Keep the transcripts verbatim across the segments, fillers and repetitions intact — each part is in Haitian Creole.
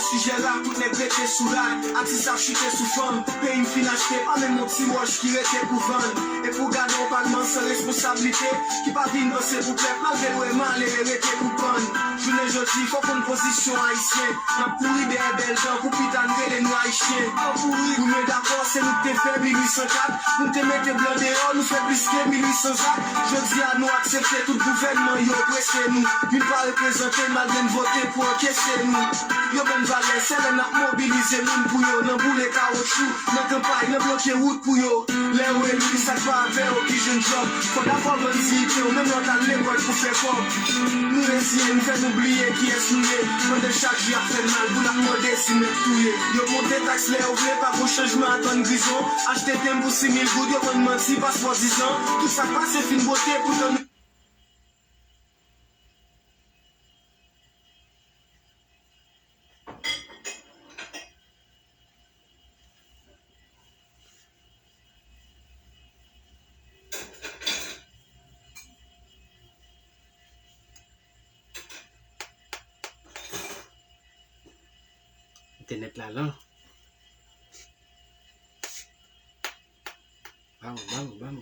Sijè rap, tout nèg rete sou rad. Atis ap chite sou fanm. Peyi m fin achte, pa menm yon ti wòch ki rete pou vann. E pou gade yon palman san responsablite, ki pa vin panse pou pèp, malgre l wè malere rete pou pann. Jounen jodi, fò konn pozisyon ayisyen. N ap kouri dèyè bèl dan pou pita n rele nou Ayisyen. Tan pouri, wi mwen dakò, se nou k te fè mil ui san kat. Pou n te mete blan deyò, nou fè plis ke mil ui san zak. Jodi a, nou aksepte tout gouvènman yo oprese nou. Youn pa reprezante, malgre n vote pou ankese nou. Yo ban n valè, sèlè n ap mobilize moun pou yo. Nan boule kawotchou, nan kanpay, nan bloke wout pou yo. Lè yo eli, sa k pa avè yo ki jwenn djòb. Fò dakò ban n diyite yo, menm lè w t al lekòl pou fè kòb. Nou reziye n, fè nou bliye kiyès nou ye. Pandan chak jou y ap fè n mal, pou n ap mande si n mèt touye. Yo monte taks lè yo vle, pa gon chanjman, atann grizon. Achte tenm pou sis mil goud, yo vann manti, paspò diz an. Tout sa k pase fin bwote, poutan nou Entènèt la lan. Banm, banm, banm.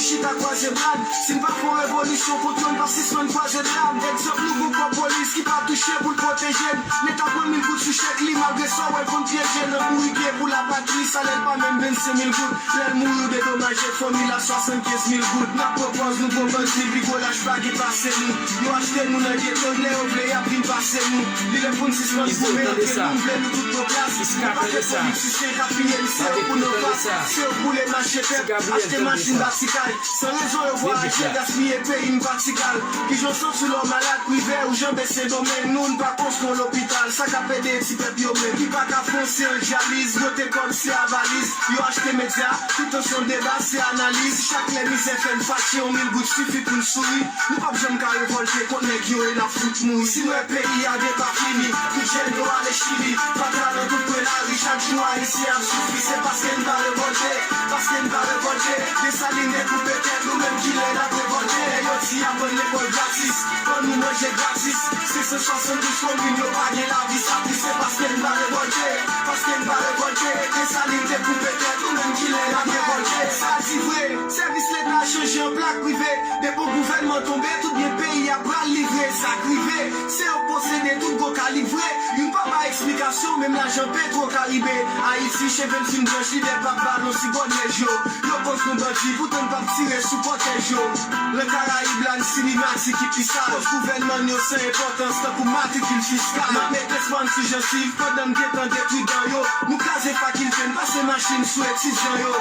Chita kwaze brad, si n pa fè yon revolisyon kont yo, n p ap sispann kwaze dram. Egzanp, nou gon kòb polis ki pa touche pou l pwoteje n. Leta pran mil goud sou chèk li, malgre sa w wè l konn pyeje n. Nan bourike pou lapatri, salè l pa menm vennsenk mil goud. Lè l mouri, w dedomaje fanmi l a swasannkenz mil goud. N ap pran pòz nou gwo bandi, pi gwo lach pa gen pase nou. Yo achte nou nan geto, lè yo vle, y ap vin pase nou. Li lè pou n sispann goumen antre nou, m vle nou tout pran plas. Nou pa fè politisyen k ap piye misye yo pou nou pa. Se yo k boule mache pèp, achte machin, bati kay. San rezon yo vwayaje, gaspiye peyi n pa ti kal. Kijan w santi w lè w malad, prive ou janbe Sendomeng, nou n pa konstwi yon lopital. Sa k ap ede ti pèp yo menm, ki pa ka fè yon seyans dyaliz, yo te kòb se avaliz. Yo achte medya, tout an se yon deba, se analiz. Chak lè mizè fè n fache, yon mil goud sifi pou n souri. Nou p ap janm ka revòlte kont nèg yo e n ap fout mouri. Si n wè peyi a depafini, tout jèn yo ale Chili. Patra nan tout kwen lari, chak jou ayisyen ap soufri. Se paske n pa revòlte, paske n pa revòlte. Desalin te koupe tèt nou, menm kilè n ap revòlte. Lè yo di aprann lekòl gratis, ban nou manje gratis. Senk san swasanndouz komin yo pa gen lavi, sa trist, se paske n pa revòlte, paske n pa revòlte. Desalin te koupe tèt nou, menm kilè n ap revòlte. Sa di vre, sèvis leta chanje an plak prive. Depi yon gouvènman tonbe, tout byen peyi a pral livre. Sa k rive, se yo k posede tout gwo kalib vre. Youn pa bay eksplikasyon, menm lajan Petro Karibe. Ayiti, cheve n fin blanch, lidè p ap balon si bò nyèj yo. Yo koz nou bandi, poutan n p ap tire sou kòtèj yo. Nan Karayib la, n sinimatik ki pi sal. Koz gouvènman n yo san enpòtans, tankou matrikil fiskal. N ap met espwa n sou jansiv, pandan n gentan detwi dan yo. Nou kraze fakilte, n pase machin sou etidyan yo.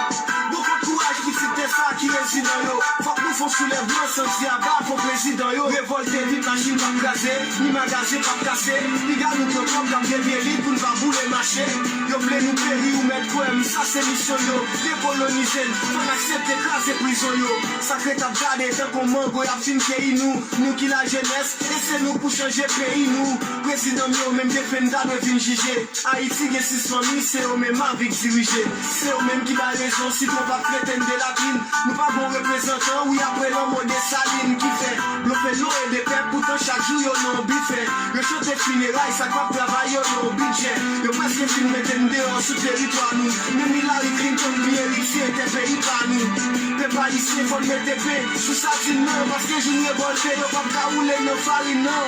Bon kout kouraj pitit tè sa ki rezidan yo. Fòk nou fè yon soulèvman, santi aba fò prezidan yo. Revòlte vit, machin p ap kraze, ni magazen p ap kase. Piga nou pran kòb k ap devye lit pou n pa boule mache. Yo vle nou peri, ou mèt kwè m, sa se misyon yo. Dekolonize n, fò n aksepte kraze prizon yo. Sa k ret ap gade tankou mango, y ap fin keyi nou. Nou ki lajenès, e se nou k pou chanje peyi nou. Prezidan m yo menm defen n ta dwe vin jije. Ayiti gen sis fanmi, se yo menm avi k dirije. Se yo menm ki bay rezon, sitwon p ap trete n de latrin. Nou pa gon reprezantan, wi, apre lanmò Desalin ki fè blofelo ede pèp, poutan chak jou yo nan yon bifè. Yo chante fineray sa k p ap travay yo nan yon bidjè. Yo prèske fin mete n deyò sou teritwa nou. Menm Hillary Clinton vin eritye tè peyi pa nou. Pèp ayisyen fò n mete pen sou sadin nan, paske jou n revòlte yo p ap ka woule n nan farin nan.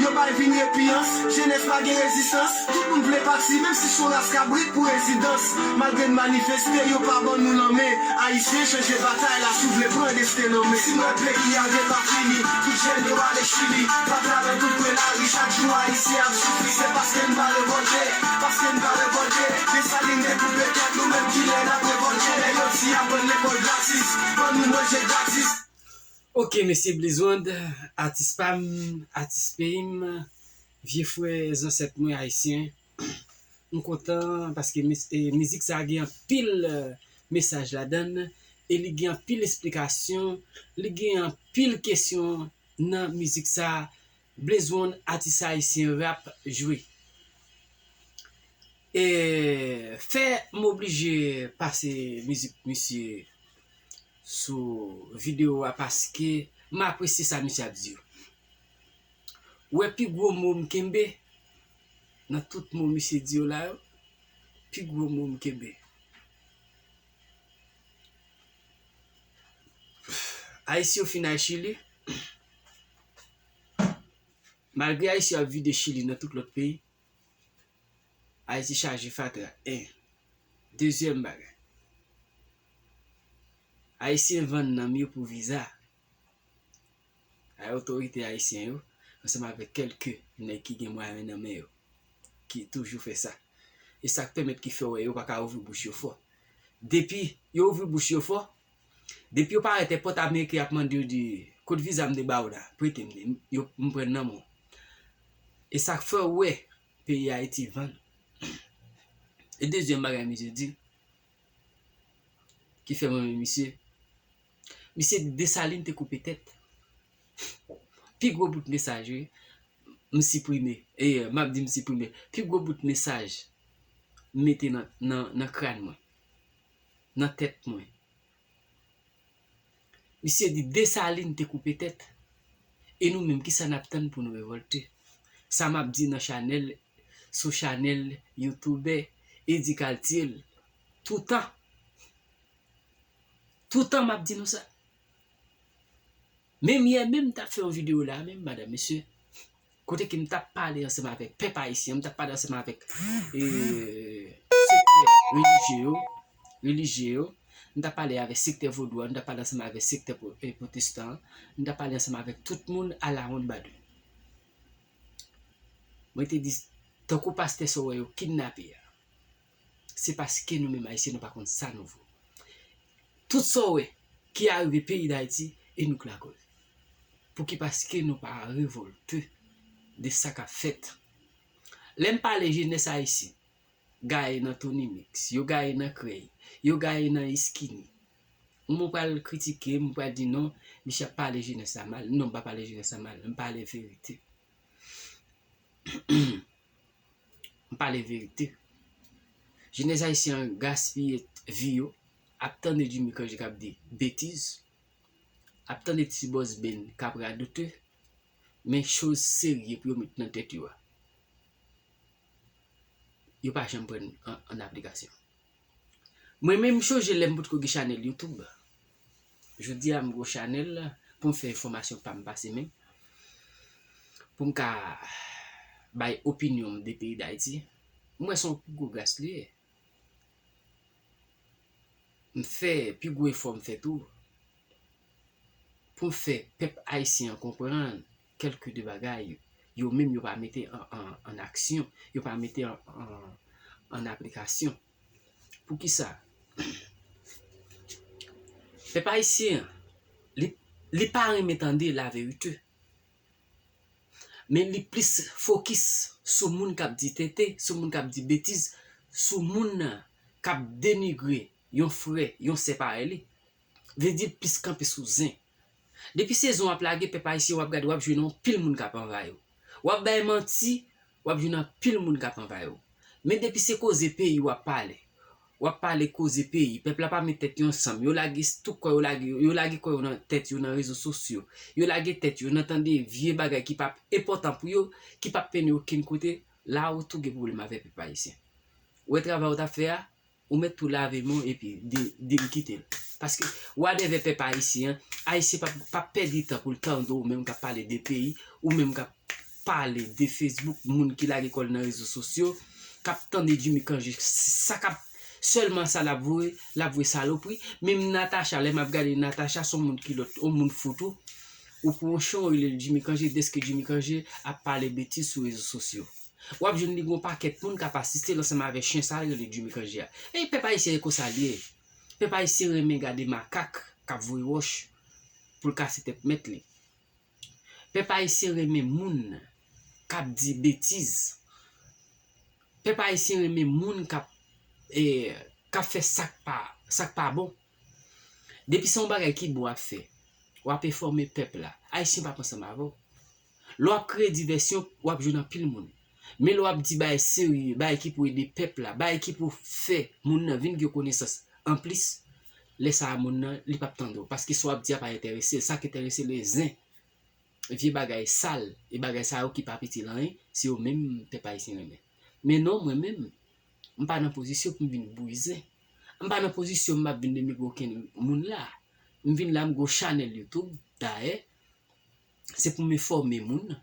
Yo bay vin repiyans, jenès pa gen rezistans. Tout moun vle pati, menm si se yon ras kabrit pou rezidans. Malgre n manifeste, yo pa ban nou lanmen. Ayisyen, chanje batay la si w vle pran desten nan men. Si n wè peyi a depafini, tout jèn yo ale Chili. Patra nan tout kwen lari, chak jou ayisyen ap soufri. Se paske n pa revòlte, paske n pa revòlte. Desalin te koupe tèt nou, menm kilè n ap revòlte. Lè yo di aprann lekòl gratis, ban nou manje gratis. Ok, mesye Blaze One, atis pa m, atis peyi m, vye frè zansèt mwen ayisyen. M kontan paske mis- e, mizik sa gen anpil, eh, mesaj ladan l e li gen anpil esplikasyon, li gen anpil kesyon nan mizik sa. Blaze One, atis ayisyen rap jwe. E fè m oblije pase mizik misye sou videyo a paske m apresye sa misye ap di yo. Ou wè pi gwo mo m kenbe nan tout mo misye di yo la yo? Pi gwo mo m kenbe. Ayisyen yo fin al Chili. Malgre Ayisyen yo ap vide Chili nan tout lòt peyi, Ayiti chaje fatra, en. Dezyèm bagay, Ayisyen vann nanm yo pou viza. Ay otorite ayisyen yo, ansanm avèk kèlke nèg ki gen mwayen nan men yo, ki toujou fè sa. E sa k pèmèt ki fè w wè yo pa ka ouvri bouch yo fò. Depi yo ouvri bouch yo fò, depi yo parèt èpòt Ameriken ap mande yo di, "Kot viza m te ba w la? Prete m li, m, yo, m pran nan men w." E sa k fè w wè peyi Ayiti vann. E dezyèm bagay misye di, ki fè m renmen misye, misye di Desalin te koupe tèt. Pi gwo bout mesaj, wi, m siprime. E, m ap di m siprime. Pi gwo bout mesaj m mete nan, nan, nan kràn mwen, nan tèt mwen. Misye di Desalin te koupe tèt. E nou menm, kisa n ap tann pou nou revòlte? Sa m ap di nan chanèl, sou chanèl youtubè Eddy Kaltiel, toutan. Toutan m ap di nou sa. Menm yè menm, m t ap fè yon videyo la menm, madanm, mesye, kote ke m t ap pale ansanm avèk pèp ayisyen, m t ap pale ansanm avèk, e, sektè relijye yo, relijye yo, m t ap pale avèk sektè vodou a, m t ap pale ansanm avèk sektè pwo-, e, pwotestan an, m t ap pale ansanm avèk tout moun a la ronde ba de. Mwen te di, tankou pastè sa w wè yo kidnape a, se paske nou menm ayisyen nou pa konn sa nou vo. Tout sa w wè ki arive peyi Dayiti, e nou k lakòz. Pouki? Paske nou pa revòlte de sa k ap fèt. Lè m pale jenès ayisyen, gaye nan Tony Mix, yo gaye nan Krèy, yo gaye nan Eskini. Mwen pral kritike, mwen pral di non, misye ap pale jenès la mal. Non, m pa pale jenès la mal, m pale verite. M pale verite. Jenès ayisyen an gaspiye vi yo, ap tande Jimmy Cangé k ap di betiz, ap tande ti bòs Ben k ap radote, men choz serye pou yo met nan tèt yo a, yo pa janm pran an, an aplikasyon. Mwen menm, m chonje lè m potko gen chanèl YouTube. Jodi a, m gen yon chanèl pou m fè enfòmasyon pa m pase, men pou m ka bay opinyon m de peyi Dayiti. M wè se yon pi gwo gras li ye. M fè pi gwo efò m fè tou pou m fè pèp ayisyen an konprann kèlke de bagay yo menm yo pa mete an, an, an aksyon, yo pa mete an, an, an aplikasyon. Poukisa? Pèp ayisyen an, li, li pa renmen tande laverite. Men li plis fokis sou moun k ap di tenten, sou moun k ap di betiz, sou moun k ap denigre yon frè, yon sè parèy li. Vle di l plis kanpe sou zen. Depi sezon ap lage, pèp ayisyen, w ap gade, w ap jwenn yon pil moun k ap anvayi w. W ap bay manti, w ap jwenn anpil moun k ap anvayi w. Men depi se koze peyi w ap pale, w ap pale koze peyi, pèp la pa met tèt yo ansanm, yo lage tout kò yo, lage, yo lage kò yo nan tèt yo nan rezo sosyo, yo lage tèt yo nan tande vye bagay ki p ap enpòtan pou yo, ki p ap mennen yo okenn kote, la ou tou gen pwoblèm avèk pèp ayisyen. Ou wè travay ou t ap fè a, ou mèt tou lave men w epi di, di l kite l. Paske, wadèvè pèp ayisyen an, ayisyen p ap, p ap pèdi tan pou l tande w menm k ap pale de peyi, ou menm k ap pale de Facebook, moun ki lage kò l nan rezo sosyo, k ap tande Jimmy Cangé, sa k ap, sèlman sa l ap voye, l ap voye salopri. Menm Natacha, lè m ap gade Natacha, se yon moun kilòt, yon moun fou tou. Ou pran yon chen, ou rele l Jimmy Cangé, dèske Jimmy Cangé ap pale betiz sou rezo sosyo. W ap jwenn li gen yon pakèt moun k ap asiste l ansanm avèk chen sa l rele Jimmy Cangé a. E pèp ayisyen e konsa l ye. Pèp ayisyen renmen gade makak k ap voye wòch pou l kase tèt mèt li. Pèp ayisyen renmen moun k ap di betiz. Pèp ayisyen renmen moun k ap, e, k ap fè sa k pa, sa k pa bon. Depi se yon bagay ki bon w ap fè, w ap enfòme pèp la. Ayisyen p ap ansanm avè w. Lè w ap kreye divèsyon, w ap jwenn anpil moun. Men lè w ap di bagay serye, bagay ki pou ede pèp la, bagay ki pou fè moun nan vin gen konesans anplis, lè sa a moun nan, li p ap tande w. Paske sa w ap di a pa enterese l. Sa k enterese l, se zen. vye bagay sal, e bagay sa yo ki p ap itil anyen, se yo menm pèp ayisyen renmen. Men non, mwen menm, m pa nan pozisyon pou m vin bwizen. M pa nan pozisyon m ap vin denigre okenn moun la. M vin la, m gen yon chanèl YouTube, dayè, se pou m enfòme moun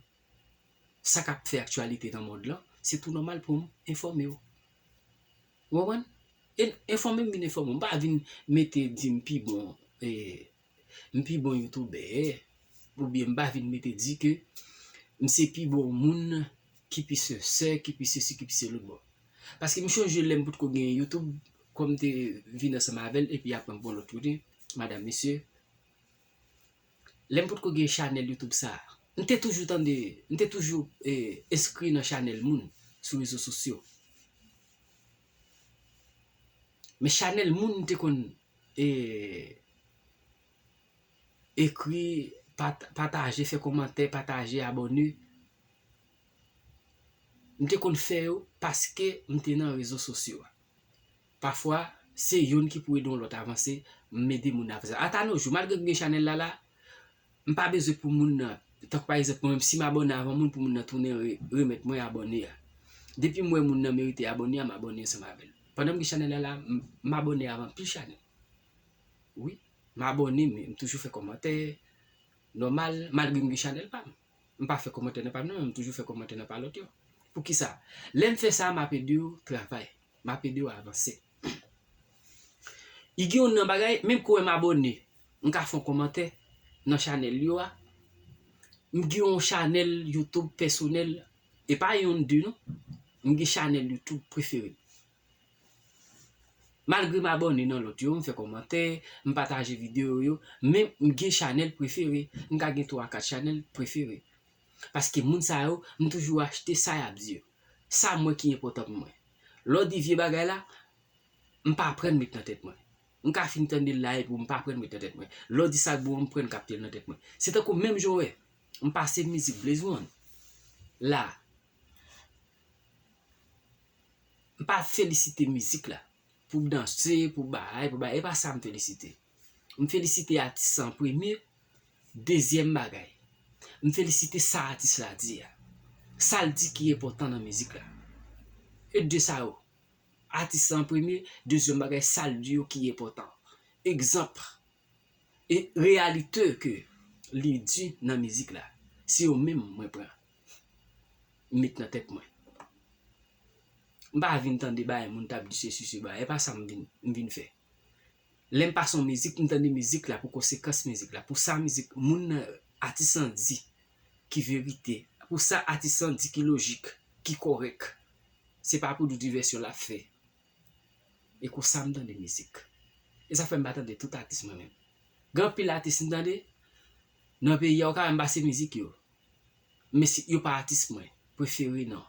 sa k ap fè aktyalite nan mond lan, se tou nòmal pou m enfòme w. Ou konprann? E enfòme m vin enfòme w. M pa vin mete di m pi bon, e, m pi bon youtubè, oubyen m pa vin mete di ke m se pi bon moun, ki pi sensè, ki pi sesi, ki pi selot. Bon. Paske m chonje lè m potko gen YouTube, kòm m te vin ansanm avè l, epi apre m pran lòt kote, madanm, mesye, lè m potko gen chanèl YouTube sa, m te toujou tande, m te toujou, e, enskri nan chanèl moun sou rezo sosyo. Men chanèl moun m te konn, e, ekri, pat-, pataje, fè kòmantè, pataje, abòne. M te konn fè yo paske m te nan rezo sosyo a. Pafwa, se youn ki pou ede yon lòt avanse, m ede moun avanse. Ata no jou, malgre m gen chanèl la la, m pa bezwen pou moun nan, tankou pa egzanp, mwen menm, si m abòne avan moun, pou moun nan tounen re-, remèt mwen abòne a. Depi m wè moun nan merite abòne a, m abòne ansanm avè l. Pandan m gen chanèl la la, m, m abòne avan anpil chanèl. Wi, m abòne, men m toujou fè kòmantè, nòmal, malgre m gen chanèl pa m. M pa fè kòmantè nan pa m nan, men m toujou fè kòmantè nan pa lòt yo. Poukisa? Lè m fè sa, m ap ede yo travay, m ap ede yo avanse. I gen yon nan bagay, menm ke w wè m abòne, m ka fè yon kòmantè nan chanèl yo a. M gen yon chanèl YouTube pèsonèl, e pa yonn de non. M gen chanèl YouTube prefere m. Malgre m abòne nan lòt yo, m fè kòmantè, m pataje videyo yo, men m gen chanèl prefere. M ka gen twa, kat chanèl prefere. Paske moun sa yo, m toujou achte sa y ap di yo. Sa m wè ki enpòtan pou mwen. Lè w di vye bagay la, m pa pran l met nan tèt mwen. M ka fin tande l la epi m pa pran l met nan tèt mwen. Lè w di sa k bon an, m pran l kapte l nan tèt mwen. Se tankou menm jan w wè, m pase mizik Blaze One la. M pa felisite mizik la pou m danse, pou bagay, pou bagay. E pa sa m felisite. M felisite atis la an premye, dezyèm bagay, m felisite sa atis la di a. Sa l di ki enpòtan nan mizik la. E de sa yo, atis la an premye, dezyèm bagay, sa l di yo ki enpòtan. Egzanp, e reyalite ke li di nan mizik la, se yo menm mwen pran, m met nan tèt mwen. M pa vin tande bagay moun t ap di sesi, se bagay, e pa sa m vin, m vin fè. Lè m pase yon mizik, m tande mizik la pou konsekans mizik la, pou sa mizik, moun nan, atis lan di ki verite, pou sa atis lan di ki lojik, ki kòrèk. Se pa pou di divèsyon l ap fè. E konsa m tande mizik. E sa fè m pa tande tout atis mwen menm. Gen anpil atis m tande nan peyi a, ou ka wè m pase mizik yo. Men si, yo pa atis mwen prefere non.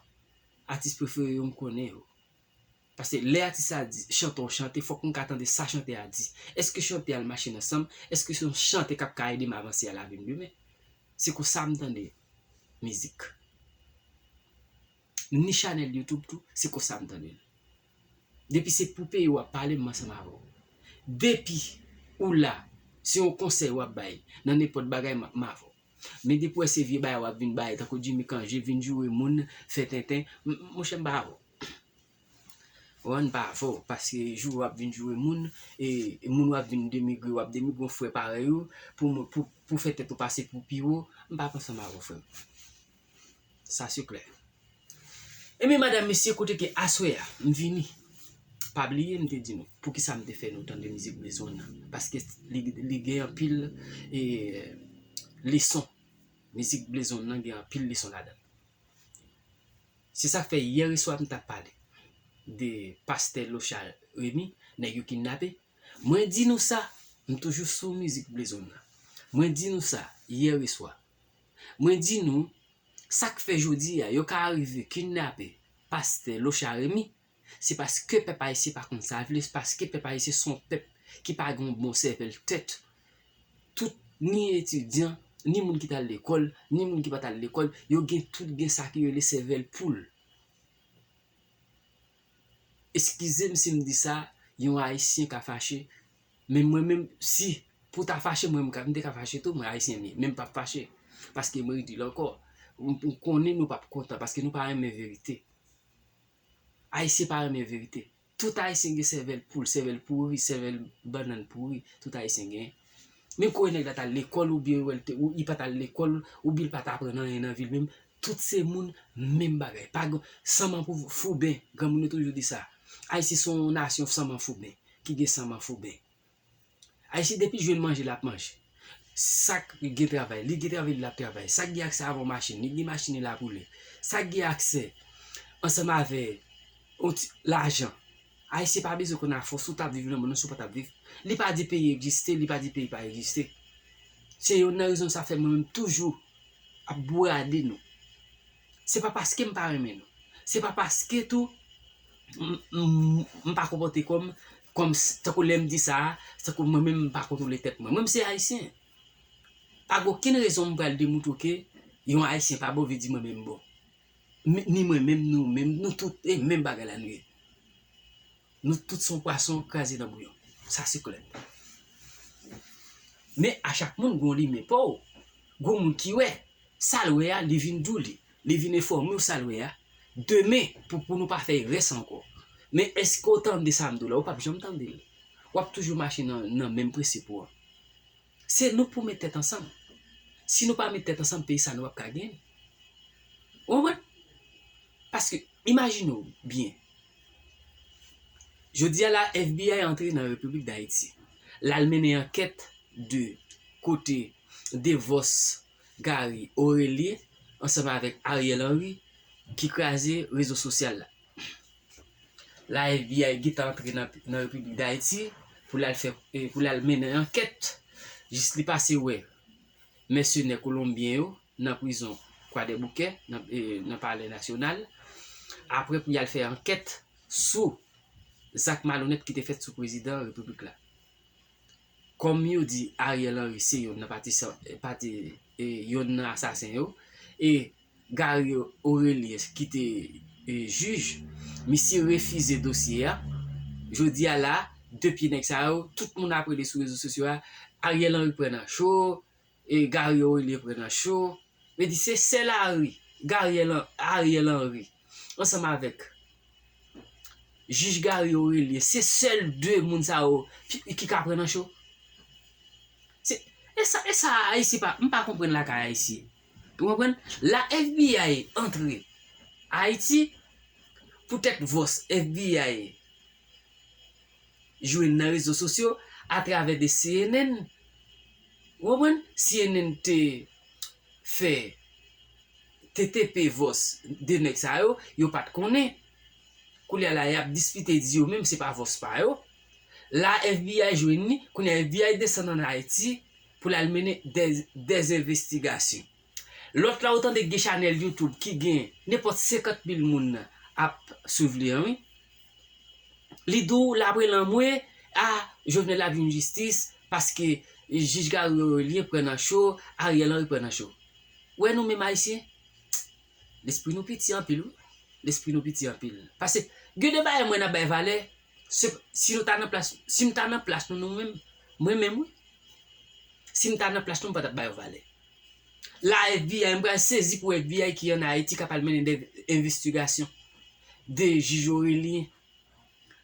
Atis prefere yo, m konnen yo. Paske lè atis la di, chante yon chante, fòk m ka tande sa chantè a di. Èske chantè a al mache nan san m? Èske se yon chante k ap ka ede m avanse a lavi m demen? Se konsa m tande mizik. Ni chanèl YouTube tou, se konsa m tande l. Depi se pou peyi w ap pale, m ansanm avè w. Depi ou la, se yon konsèy w ap bay, nan nenpòt bagay, m, m avè w. Men depi w wè se vye bagay w ap vin bay, tankou Jimmy Cangé, vin joure moun, fè tenten, m, m, monchè, m pa avè w. Ou konprann, m pa avè w, paske joure w ap vin joure moun, e, e moun w ap vin denigre, w ap denigre yon frè parèy ou, pou, pou, pou fè tèt ou pase pou pi wo, m p ap ansanm avè w, frè m. Sa se klè. Ebyen, madanm, mesye, kote ke aswè a, m vini. Pa bliye, m te di nou, poukisa m te fè nou tande mizik Blaze One nan. Paske li, li gen anpil, e, leson. Mizik Blaze One nan gen anpil leson ladan l. Se sa k fè yè reswa m t ap pale de pastè Locha Remy, nèg yo kidnape. Mwen di nou sa, m toujou sou mizik Blaze One nan. Mwen di nou sa, yè reswa. Mwen di nou, sa k fè jodi a, yo ka rive kidnape pastè Locha Remy, se paske pèp ayisyen pa konn sa l vle, se paske pèp ayisyen se yon pèp ki pa gen yon bon sèvèl tèt. Tout, ni etidyan, ni moun ki t al lekòl, ni moun ki pa t al lekòl, yo gen tout gen sa ki rele sèvèl poul. Eskize m si m di sa, yon ayisyen ka fache, men mwen menm, si pou ta fache, mwen menm ka, m te ka fache tou, mwen ayisyen m ye, men m p ap fache. Paske mwen di l ankò, m, m konnen nou p ap kontan, paske nou pa renmen verite. Ayisyen pa renmen verite. Tout Ayisyen gen sèvèl poul, sèvèl pouri, sèvèl bannann pouri, tout Ayisyen gen. Menm kote nèg la t al lekòl oubyen wè l te, ou, li pa t al lekòl, oubyen l pa t aprann anyen nan vi l menm, tout se moun menm bagay. Pa gen, san manfouben, granmoun yo toujou di sa. Ayisyen se yon nasyon san manfouben, ki gen san manfouben. Ayisyen depi jwenn manje l ap manje. Sa k gen travay, li gen travay, li ap travay. Sa k gen aksè avè yon machin, li gen machin, li ap woule. Sa k gen aksè ansanm avè yon ti lajan. Ayisyen pa bezwen konn afòs ou t ap viv nan monn nan, si w pa t ap viv. Li pa di peyi egziste, li pa di peyi pa egziste. Se youn nan rezon sa fè mwen menm toujou ap bourade nou. Se pa paske m pa renmen nou. Se pa paske tou m, m, m pa konpòte kò m kòm s- tankou lè m di sa a, se tankou mwen menm m pa kontwole tèt mwen. Mwen m se Ayisyen. Pa gen okenn rezon m pral demoutre ke yon Ayisyen pa bon vle di mwen menm bon. Ni mwen menm, nou menm, nou tout e menm bagay la nou ye. Nou tout se yon pwason kraze nan bouyon. Sa se klè. Men a chak moun gen yon limen pa w. Gen moun ki wè, sa l wè a, li vin di w li. Li vin enfòme w sa l wè a. Demen, pou, pou nou pa fè erè sa ankò. Men èske w tande sa m di w la? Ou p ap janm tande l. W ap toujou mache nan, nan menm prensip ou an. Se nou pou met tèt ansanm. Si nou pa met tèt ansanm, peyi sa nou p ap ka genyen. Ou konprann? Paske, imajine w byen. Jodi a la, F B I antre nan Repiblik Dayiti. L al mennen ankèt de kote de vòs Gary Orelien ansanm avèk Ariel Henry ki kraze rezo sosyal la. La F B I gentan antre nan, nan Repiblik Dayiti pou l al fè, eh, pou l al mennen ankèt. Jis li pase wè mèsenè kolonbyen yo nan prizon Kwadèboukè, nan, eh, nan Palè Nasyonal. Apre pou y al fè ankèt sou zak malonèt ki te fèt sou prezidan repiblik la. Kòm yo di Ariel Henry se yonn nan pati, pati, eh, yonn nan asasen yo, e Gary Orelien ki te, eh, jij, misye refize dosye a. Jodi a la, de pye nèg sa yo, tout moun ap rele sou rezo sosyo a, Ariel Henry pran nan cho, e Gary Orelien pran nan cho. Vle di se sèl Ari, Gary Ariel Henry, ansanm avèk jij Gary Orelien, se sèl de moun sa yo ki, ki ka pran nan cho. Se, e sa, e sa Ayisyen pa, m pa konprann lakay Ayisyen. Ou konprann? La F B I antre Ayiti, poutèt vòs F B I jwenn nan rezo sosyo atravè de C N N. Ou konprann? C N N te fè, te tepe vòs de nèg sa yo, yo pa t konnen. Kounye a la, y ap dispite di yo menm se pa vòs pa yo. La F B I jwenn li, kounye a F B I desann ann Ayiti pou l al mennen dè, dèzenvestigasyon. Lòt la, ou tande gen chanèl YouTube ki gen nenpòt senkant mil moun ap swiv li an, wi. Li di w l ap rele anmwe, a, Jovenel ap jwenn jistis, paske jij Gary Orelien pran nan cho, Ariel Henry pran nan cho. Ou wè nou menm Ayisyen, lespri nou piti anpil, wi. Lespri nou piti anpil. Paske gen de bagay mwen ap bay valè, se, si nou ta nan plas, si m ta nan plas nou, nou menm, mwen menm, wi. Si m ta nan plas nou, m pa t ap ba yo valè. La F B I, m pral sezi pou F B I ki ann Ayiti k ap al mennen de envestigasyon de jij Orelien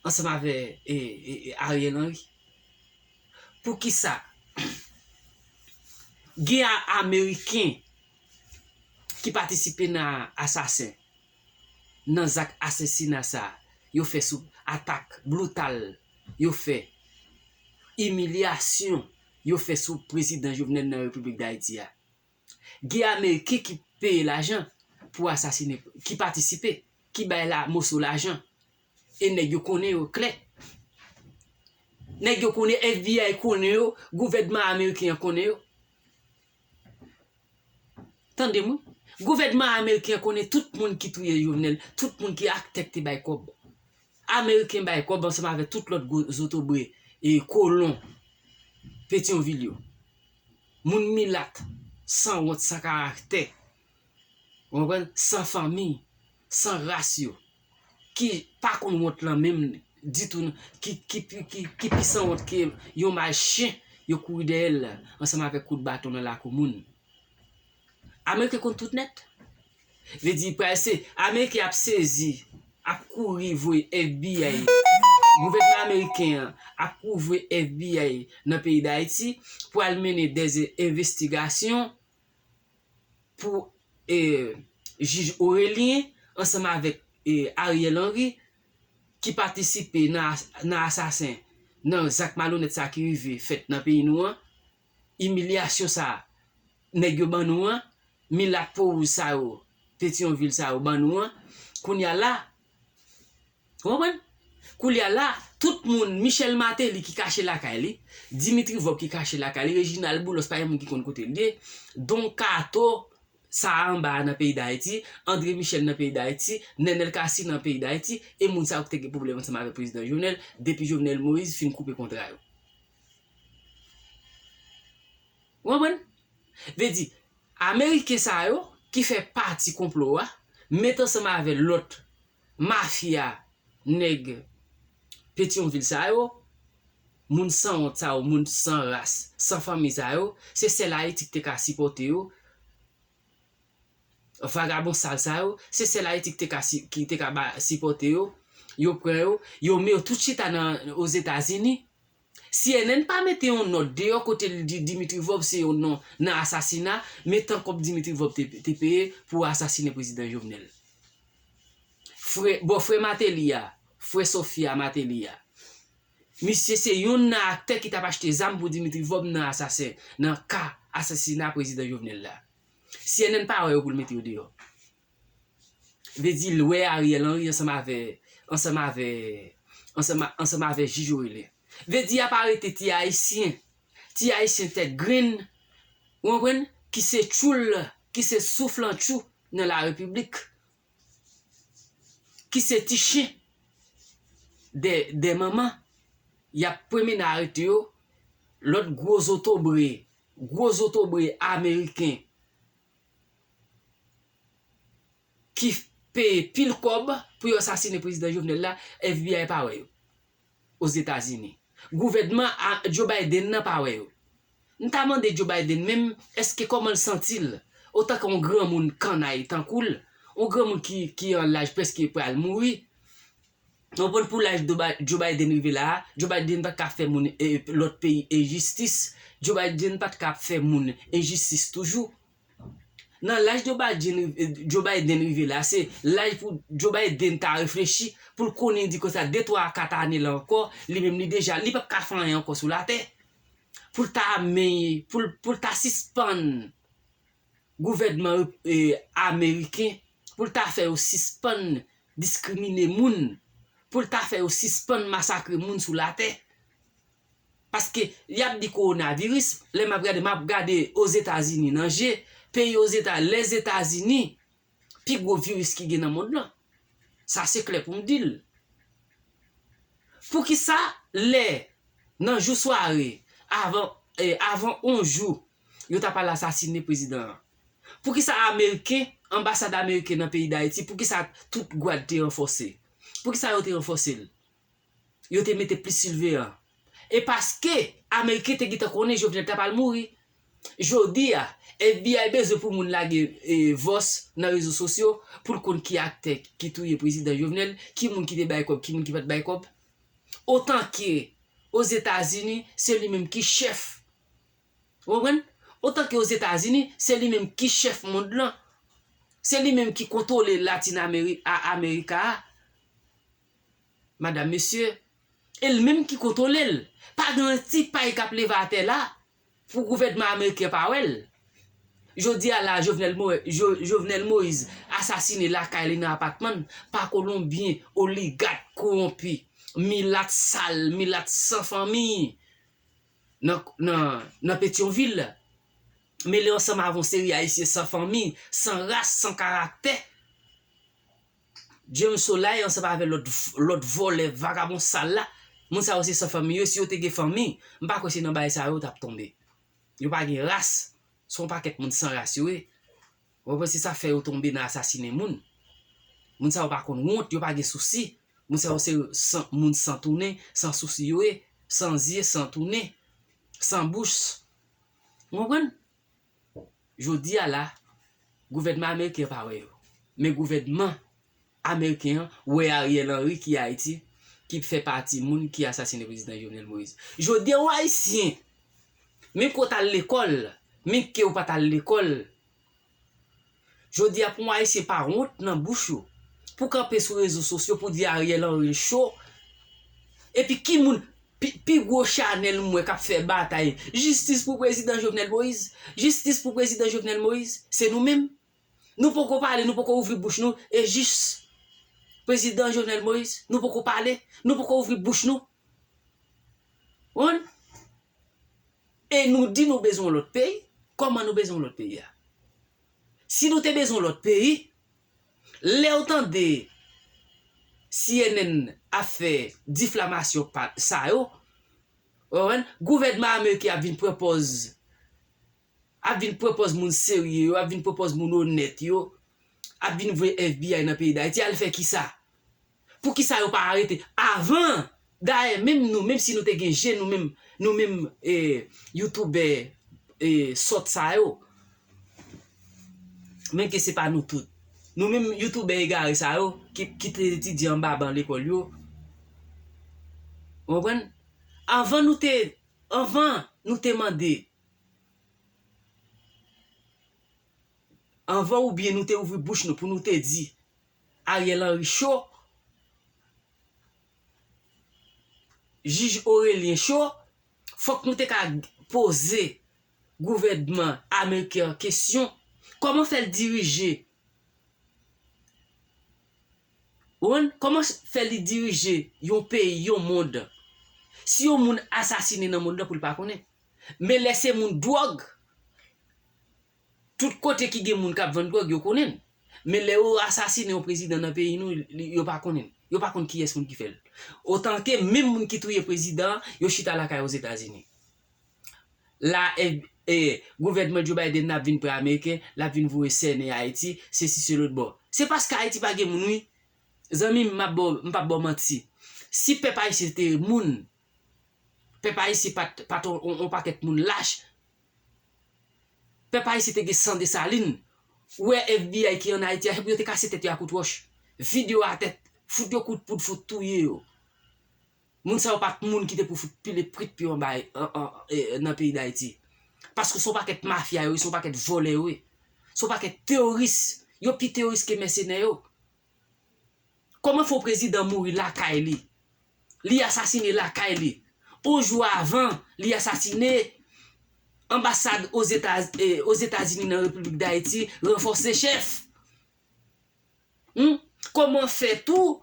ansanm avè, e, e, e, Ariel Henry. Poukisa gen a, Ameriken ki patisipe nan asasen, nan zak asasina sa yo fè sou, atak brital yo fè, imilyasyon yo fè sou prezidan Jovenel nan Repiblik Dayiti a? Gen Ameriken ki peye lajan pou asasinen, ki patisipe, ki bay la moso lajan. E nèg yo konnen yo klè. Nèg yo konnen, F B I konnen yo, gouvènman ameriken an konnen yo. Tande m wi. Gouvènman ameriken an konnen tout moun ki touye Jovenel, tout moun ki aktè ki te bay kòb. Ameriken bay kòb ansanm avèk tout lòt gwo zotobre e kolon Petyonvil yo. Moun milat, sanwont, san karaktè. Ou konprann? San fanmi, san ras yo. Ki pa konn wont lan menm ditou, ki, ki, ki, ki, ki pi sanwont ke yon maj chen, yo kouri dèyè l ansanm avèk kout baton nan lakou moun. Ameriken konn tout nèt. Vle di, pral se, Ameriken ap sezi, ap kouri voye F B I. Gouvènman ameriken an ap kouri voye F B I nan peyi Dayiti pou al mennen dèz envestigasyon pou, e, jij Orelien ansanm avèk, e, Ariel Henry ki patisipe nan, nan asasen, nan zak malonèt sa ki rive fèt nan peyi nou an, imilyasyon sa nèg yo ban nou an, milat po wouj sa yo, Petyonvil sa yo ban nou an, kounye a la, ou konprann? Kounye a la, tout moun, Michel Martelly ki kache lakay li, Dimitri Vorbe ki kache lakay li, Reginald Boulos pa gen moun ki konn kote l ye, Don Kato, sa a anba a nan peyi Dayiti, André Michel nan peyi Dayiti, Nenel Cassy nan peyi Dayiti, e moun sa yo ki te gen pwoblèm ansanm avèk prezidan Jovenel, depi Jovenel Moïse fin koupe kontra yo. Ou konprann? Vle di, Ameriken sa yo, ki fè pati konplo a, met ansanm avèk lòt mafya nèg Petyonvil sa yo, moun sanwont sa yo, moun san ras, san fanmi sa yo, se sèl Ayiti ki te ka sipòte yo, vagabon sal sa yo, se sèl Ayiti ki te ka, si- ki te ka ba, sipòte yo, yo pran yo, yo met yo tout chita nan Ozetazini. C N N pa mete yon nòt deyò kote l di Dimitri Vorbe se yon non nan asasina, men tan kòb Dimitri Vorbe te, te peye pou asasinen prezidan Jovenel. Frè, bòfrè Martelly a, frè Sophia Martelly a, misye se youn nan aktè ki t ap achte zam pou Dimitri Vorbe nan asasen, nan ka asasina prezidan Jovenel la. C N N pa wè yo pou l mete yo deyò. Vle di l wè Ariel Henry ansanm avè, ansanm avè, ansanm, ansanm avè jij Orelien. Vle di y ap arete ti ayisyen, ti ayisyen tèt grenn, ou konprann, ki se tchoul, ki se souflantchou nan la repiblik, ki se ti chen dè, dè manman, y ap pwemene arete yo, lòt gwo zotobre, gwo zotobre ameriken ki peye pil kòb pou yo asasinen prezidan Jovenel la, F B I pa wè yo. Ozetazini. Gouvènman a Joe Biden nan pa wè yo. M ta mande Joe Biden menm, èske kòman l santi l? Otan ke yon granmoun kannay tankou l, yon granmoun ki, ki an laj prèske pral mouri, w konprann, pou laj Joe Bi- Joe Biden rive la a, Joe Biden pa t ka fè moun, e, lòt peyi enjistis. Joe Biden pa t ka fè moun enjistis toujou. Nan laj Joe Biden, Joe Biden rive la, se laj pou Joe Biden ta reflechi, pou l konnen di konsa de twa a kat ane la ankò, li menm li deja, li p ap ka fè anyen ankò sou latè. Pou l ta menye, pou l, pou l ta sispann gouvènman, e, ameriken, pou l ta fè yo sispann diskrimine moun, pou l ta fè yo sispann masakre moun sou latè. Paske y ap di kowonaviris, lè m ap gade, m ap gade Ozetazini nan je, peyi Ozeta, Lèzetazini, pi gwo viris ki gen nan mond lan. Sa se klè pou m di l. Poukisa lè nan jou sware, avan, e, avan yon jou, yo ta pral asasine prezidan an? Poukisa ameriken, anbasad ameriken nan peyi Dayiti, poukisa tout gwad te ranfòse? Poukisa yo te ranfòse l? Yo te mete plis siveyan. E paske ameriken te gentan konnen Jovenel ta pral mouri. Jodi a, F B I bezwen pou moun lage, e, vòs nan rezo sosyo pou l konn ki aktè ki touye prezidan Jovenel, ki moun ki te bay kòb, ki moun ki pa t bay kòb. Otan ke Ozetazini, se li menm ki chèf. Ou konprann? Otan ke Ozetazini, se li menm ki chèf mond lan. Se li menm ki kontwole Latin Ameri- a- Amerika a. Madam, mesye, e l menm ki kontwole l. Pa gen yon ti pay k ap leve atè la pou gouvènman ameriken pa wè l. Jodi a la, Jovenel Mo- Jo- Jovenel Moïse asasine lakay li nan apatman l pa kolonbyen, oligak, kowonpi, milat sal, milat san fanmi nan, nan, nan Petyonvil, mele ansanm avè yon seri ayisyen san fanmi, san ras, san karaktè. James Solay ansanm avè lòt, lòt vòlè, vagabon sal la, moun sa yo se san fanmi yo, si yo te gen fanmi, m pa kwè se nan bagay sa yo yo t ap tonbe. Yo pa gen ras, se yon pakèt moun san ras yo ye. Ou konprann, se sa fè yo tonbe nan asasinen moun. Moun sa yo pa konn wont, yo pa gen sousi. Moun sa yo se san, moun san tounen, san sousi yo ye, san zye, san tounen, san bouch. Ou konprann? Jodi a la, Gouvènman ameriken an pa wè yo. Men gouvènman ameriken an wè Ariel Henry ki Ayiti, ki fè pati moun ki asasinen prezidan Jovenel Moïse. Jodi a, yon Ayisyen, menm ke w t al lekòl, menm ke w pa t al lekòl, jodi a, pou yon Ayisyen pa wont nan bouch ou, pou kanpe sou rezo sosyo pou di Ariel Henry cho, epi ki moun, pi, pi gwo chanèl m wè k ap fè batay, jistis pou prezidan Jovenel Moïse, jistis pou prezidan Jovenel Moïse, se nou menm. Nou poko pale, nou poko ouvri bouch nou, e jis prezidan Jovenel Moïse, nou poko pale, nou poko ouvri bouch nou. Konprann? E nou di nou bezwen yon lòt peyi, kòman nou bezwen yon lòt peyi a? Si nou te bezwen yon lòt peyi, lè w tande C N N ap fè diflamasyon pa, sa yo, w konprann? Gouvènman ameriken ap vin pran pòz, ap vin pran pòz moun serye yo, ap vin pran pòz moun onèt yo, ap vin voye F B I nan peyi Dayiti, al fè kisa? Poukisa yo pa arete avan? Dayè, menm nou, menm si nou te gen je, nou menm, nou menm, e, youtubè, e, sòt sa yo, menm ke se pa nou tout. Nou menm youtubè egare sa yo, ki, ki te etidye anba ban lekòl yo, w konprann? Anvan nou te, anvan nou te mande, anvan oubyen nou te ouvri bouch nou pou nou te di Ariel Henry cho, jij Orelien cho, fòk nou te ka poze gouvènman ameriken an kesyon, kòman fè l dirije, w konprann? Kòman fè li dirije yon peyi, yon mond? Si yon moun asasinen nan mond lan pou l pa konnen. Men lè se moun dwòg, tout kote ki gen moun k ap vann dwòg, yo konnen l. Men lè yo asasinen yon prezidan nan peyi nou, li, yo pa konnen l. Yo pa konn kiyès moun ki fè l. Otanke menm moun ki touye prezidan an, yo chita lakay Ozetazini. La, e, e, gouvènman Joe Biden nan ap vin pran ameriken, l ap vin voye sènen Ayiti, sesi se lòt bò. Se paske Ayiti pa gen moun, wi. Zanmi m, m ap ba w, m p ap ba w manti. Si pèp ayisyen te moun, pèp ayisyen pa t, pa t on, on, on pakèt moun lach. Pèp ayisyen te gen san Desalin. Ou wè F B I ki ann Ayiti a, se pou yo te kase tèt yo ak kout wòch. Vide yo atè, fout yo kout poud, fout touye yo. Moun sa yo pa t moun ki te pou fout pile prit pye anba, an, an, e, nan peyi Dayiti. Paske se yon pakèt mafya yo ye, se yon pakèt vòlè yo ye. Se yon pakèt teworis. Yo pi teworis ke mèsenè yo. Kòman fè yon prezidan mouri lakay li? Li asasine lakay li. On jou avan, li asasine anbasad Ozeta-, e, Ozetazini nan Repiblik Dayiti, ranfòse chèf. Hmm? Kòman fè tou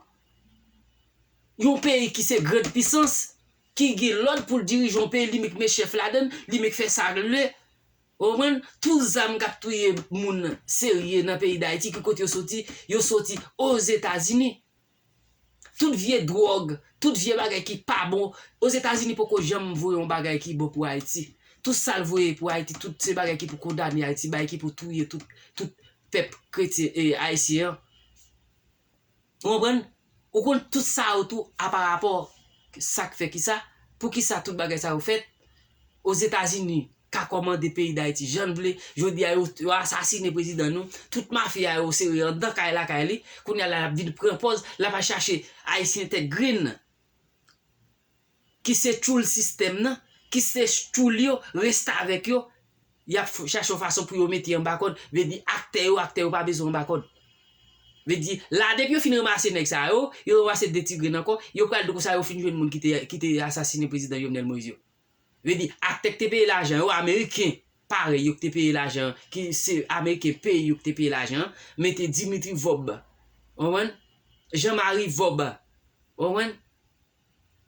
yon peyi ki se grann pisans, ki gen lòd pou l dirije yon peyi, li menm k met chèf ladan l, li menm k fè sa l vle? Ou konprann? Tout zam k ap touye moun serye nan peyi Dayiti, ki kote yo soti? Yo soti Ozetazini. Tout vye dwòg, tout vye bagay ki pa bon, Ozetazini poko janm voye yon bagay ki bon pou Ayiti. Tout sa l voye pou Ayiti, tout se bagay ki pou kondane Ayiti, bagay ki pou touye tout, tout pèp kretyen, e, ayisyen an. Ou konprann? Ou konn tout sa yo tou a pa rapò sa k fè kisa, poukisa tout bagay sa yo fèt, Ozetazini ka kòmande peyi Dayiti jan l vle, jodi a yo, yo asasine prezidan nou, tout mafya yo sere anndan kay lakay li, kounye a la l ap vin pran pòz, l ap al chache ayisyen tèt grenn, ki se tchoul sistèm nan, ki se tchoul yo, restavèk yo, y ap f-, chache yon fason pou yo mete anba kòd, vle di aktè yo, aktè yo pa bezwen anba kòd. Vle di, la depi yo fin ranmase nèg sa yo, yo ranmase de ti grenn ankò, yo pral di konsa yo fin jwenn moun ki te, ki te asasine prezidan Jovenel Moïse yo. Vle di, aktè k te peye lajan yo, ameriken, parèy yo k te peye lajan, ki se ameriken peyi yo k te peye lajan, mete Dimitri Vorbe, ou konprann? Jean Marie Vorbe, ou konprann?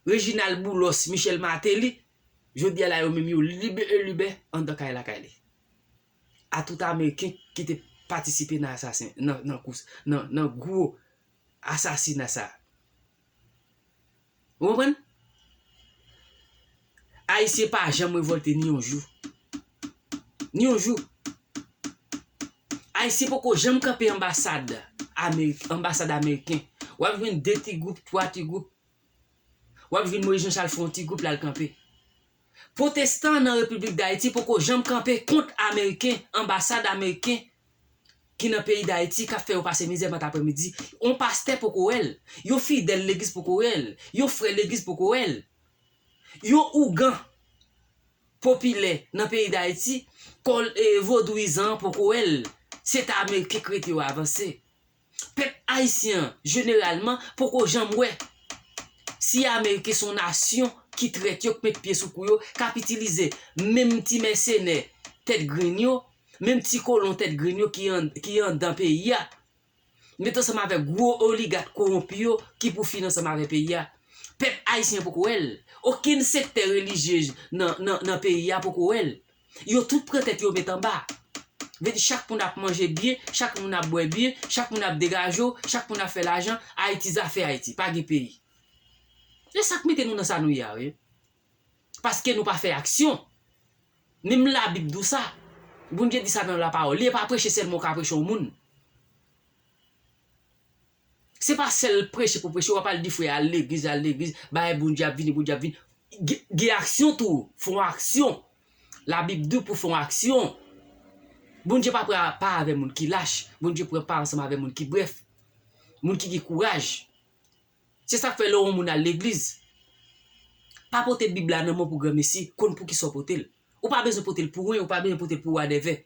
Reginald Boulos, Michel Martelly, jodi a la yo menm yo libe e libè anndan kay lakay li. A tout ameriken ki te patisipe nan asasen, nan, nan kous, nan, nan gwo asasina sa. Ou konprann? Ayisyen pa janm revòlte ni yon jou. Ni yon jou. Ayisyen poko janm kanpe anbasad Amerik-, anbasad ameriken. W ap jwenn de ti gwoup, twa ti gwoup. W ap jwenn Moïse Jean Charles fè yon ti gwoup l al kanpe. Pwotestan nan Repiblik Dayiti poko janm kanpe kont ameriken, anbasad ameriken, ki nan peyi Dayiti k ap fè yo pase mizè maten aprèmidi. Yon pastè poko wè l. Yon fidèl legliz poko wè l. Yon frè legliz poko wè l. Yon ougan popilè nan peyi Dayiti, kò, e, vodouyizan an poko wè l. Se ta Ameriken k rete yo avanse. Pèp ayisyen an, jeneralman, poko janm wè si Ameriken se yon nasyon ki trèt yo, k met pye sou kou yo, k ap itilize menm ti mèsenè tèt grenn yo, menm ti kolon tèt grenn yo ki an, ki anndan peyi a, met ansanm avèk gwo oligak kowonpi yo ki pou fin ansanm avèk peyi a. Pèp ayisyen poko wè l. Okenn sektè relijye nan, nan, nan peyi a poko wè l. Yo tout pran tèt yo met anba. Vle di chak moun ap manje byen, chak moun ap bwè byen, chak moun ap degaje w, chak moun ap fè lajan, Ayiti zafè Ayiti, pa gen peyi. Se sa k mete nou nan sa nou ye a, wi. Paske nou pa fè aksyon. Menm Labib di w sa. Bondye di sa nan lapawòl. Li pa preche sèlman w ka preche yon moun. Se pa sèl preche pou preche, w ap al di frè al legliz, al legliz, bagay Bondye ap vini, Bondye ap vini. Gen, gen aksyon tou, fè yon aksyon. Labib di w pou fè yon aksyon. Bondye pa pran pa avè moun ki lach, Bondye pran pa ansanm avè moun ki brèf, moun ki gen kouraj. Se sa k fè lè yon moun al legliz, pa pote Bib la nan men w pou granmesi, konn poukisa w pote l. Ou pa bezwen pote l pou wen, ou pa bezwen pote l pou wadèvè.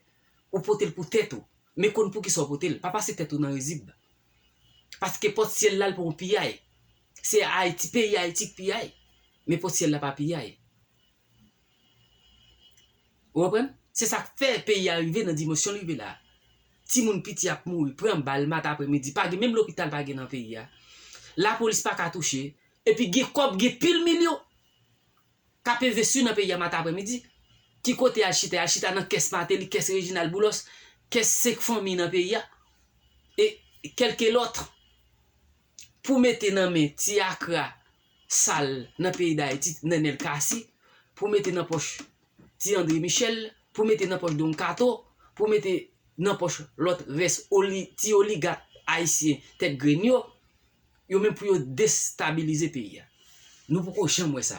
Ou pote l pou tèt ou. Men konn poukisa w pote l. Pa pase tèt ou nan rizib. Paske pòt syèl la, l pa yon piyay. Se Ayiti, peyi Ayiti k piyay. Men pòt syèl la pa piyay. Ou konprann? Se sa k fè peyi a rive nan dimansyon l rive la. Timoun piti ap mouri, pran bal maten aprèmidi, pa gen menm lopital pa gen nan peyi a. Lapolis pa ka touche, epi gen kòb, gen pil milyon k ap envesti nan peyi a maten aprèmidi. Ki kote y al chita? Y al chita nan kès Martelly, kès Reginald Boulos, kès senk fanmi nan peyi a. E kèlke lòt. Pou mete nan men ti akra sal nan peyi Dayiti, Nenel Cassy, pou mete nan pòch ti André Michel, pou mete nan pòch Don Kato, pou mete nan pòch lòt rès oli-, ti oligak ayisyen tèt grenn yo, yo menm pou yo destabilize peyi a. Nou poko janm wè sa.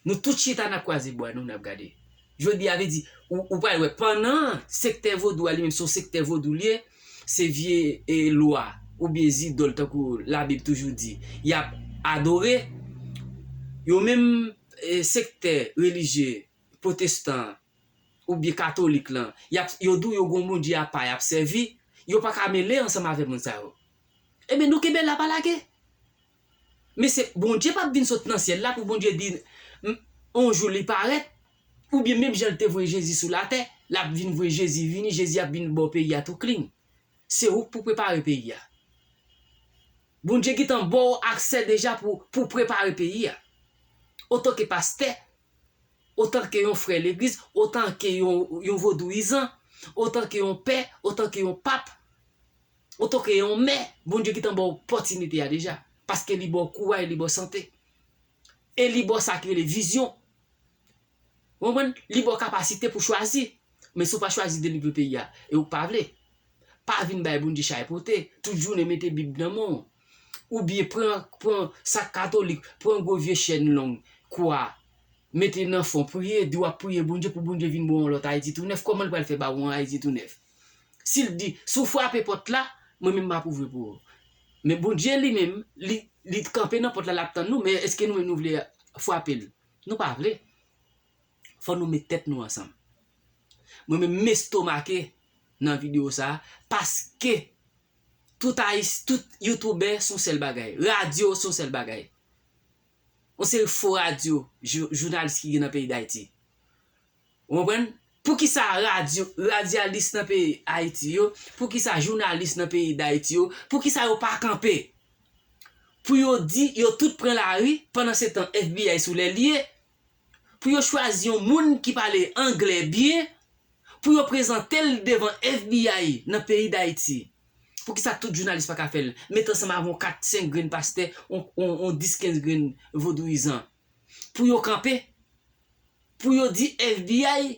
Nou tout chita n ap kwaze bra nou, n ap gade. Jodi a vle di, ou, ou pral wè, pandan sektè vodou a li menm se yon sektè vodou li ye, se vye, e, lwa oubyen zidòl tankou Labib toujou di, y ap adore. Yo menm, e, sektè relijye pwotestan oubyen katolik lan, y ap, yo di w yo gon Bondye apa y ap sèvi, yo pa ka mele ansanm avè moun sa yo. Ebyen, nou kenbe l la pa lage. Men se Bondye p ap vin sot nan syèl la pou Bondye di, m, on jou li parèt, oubyen menm jan l te voye Jezi sou latè, l ap vin voye Jezi vini, Jezi ap vin ba w peyi a tou klin. Se ou k pou prepare peyi a. Bondye gentan ba w aksè deja pou, pou prepare peyi a. Otanke pastè, otanke yon frè legliz, otanke yon, yon vodouyizan, otanke yon pè, otanke yon pap, otanke yon mè, Bondye gentan ba w opòtinite a deja. Paske li ba w kouraj, li ba w sante. E li ba w sa ki rele vizyon. Ou konprann? Li ba w kapasite pou chwazi. Men si w pa chwazi delivre peyi a, e ou k pa vle. Pa vin bay Bondye chay pote. Tout jounen mete Bib nan men w. Oubyen pran, pran sak katolik, pran gwo vye chèn long, kwa, mete nan fon, priye, di w ap priye Bondye pou Bondye vin ba w yon lòt Ayiti tou nèf. Kòman l pral fè ba w yon Ayiti tou nèf? Si l di, si w frape pòt la, mwen menm m ap ouvri pou ou. Men Bondye li menm, li, li kanpe nan pòt la, l ap tann nou, men èske nou menm nou vle frape l? Nou pa vle. Fò nou met tèt nou ansanm. Mwen menm m estomake nan videyo sa a, paske tout Ayis-, tout youtubè se yon sèl bagay, radyo se yon sèl bagay. Yon seri fo radyo, jou-, jounalis ki gen nan peyi Dayiti. Ou konprann? Poukisa radyo, radyalis nan peyi Ayiti yo, poukisa jounalis nan peyi Dayiti yo, poukisa yo pa kanpe pou yo di yo tout pran lari, pandan se tan F B I sou lè l ye, pou yo chwazi yon moun ki pale anglè byen, pou yo prezante l devan F B I nan peyi Dayiti? Poukisa tout jounalis pa ka fè l? Met ansanm avè yon kat, senk grenn pastè, yon, yon, yon dis, kenz grenn vodouyizan. Pou yo kanpe, pou yo di F B I,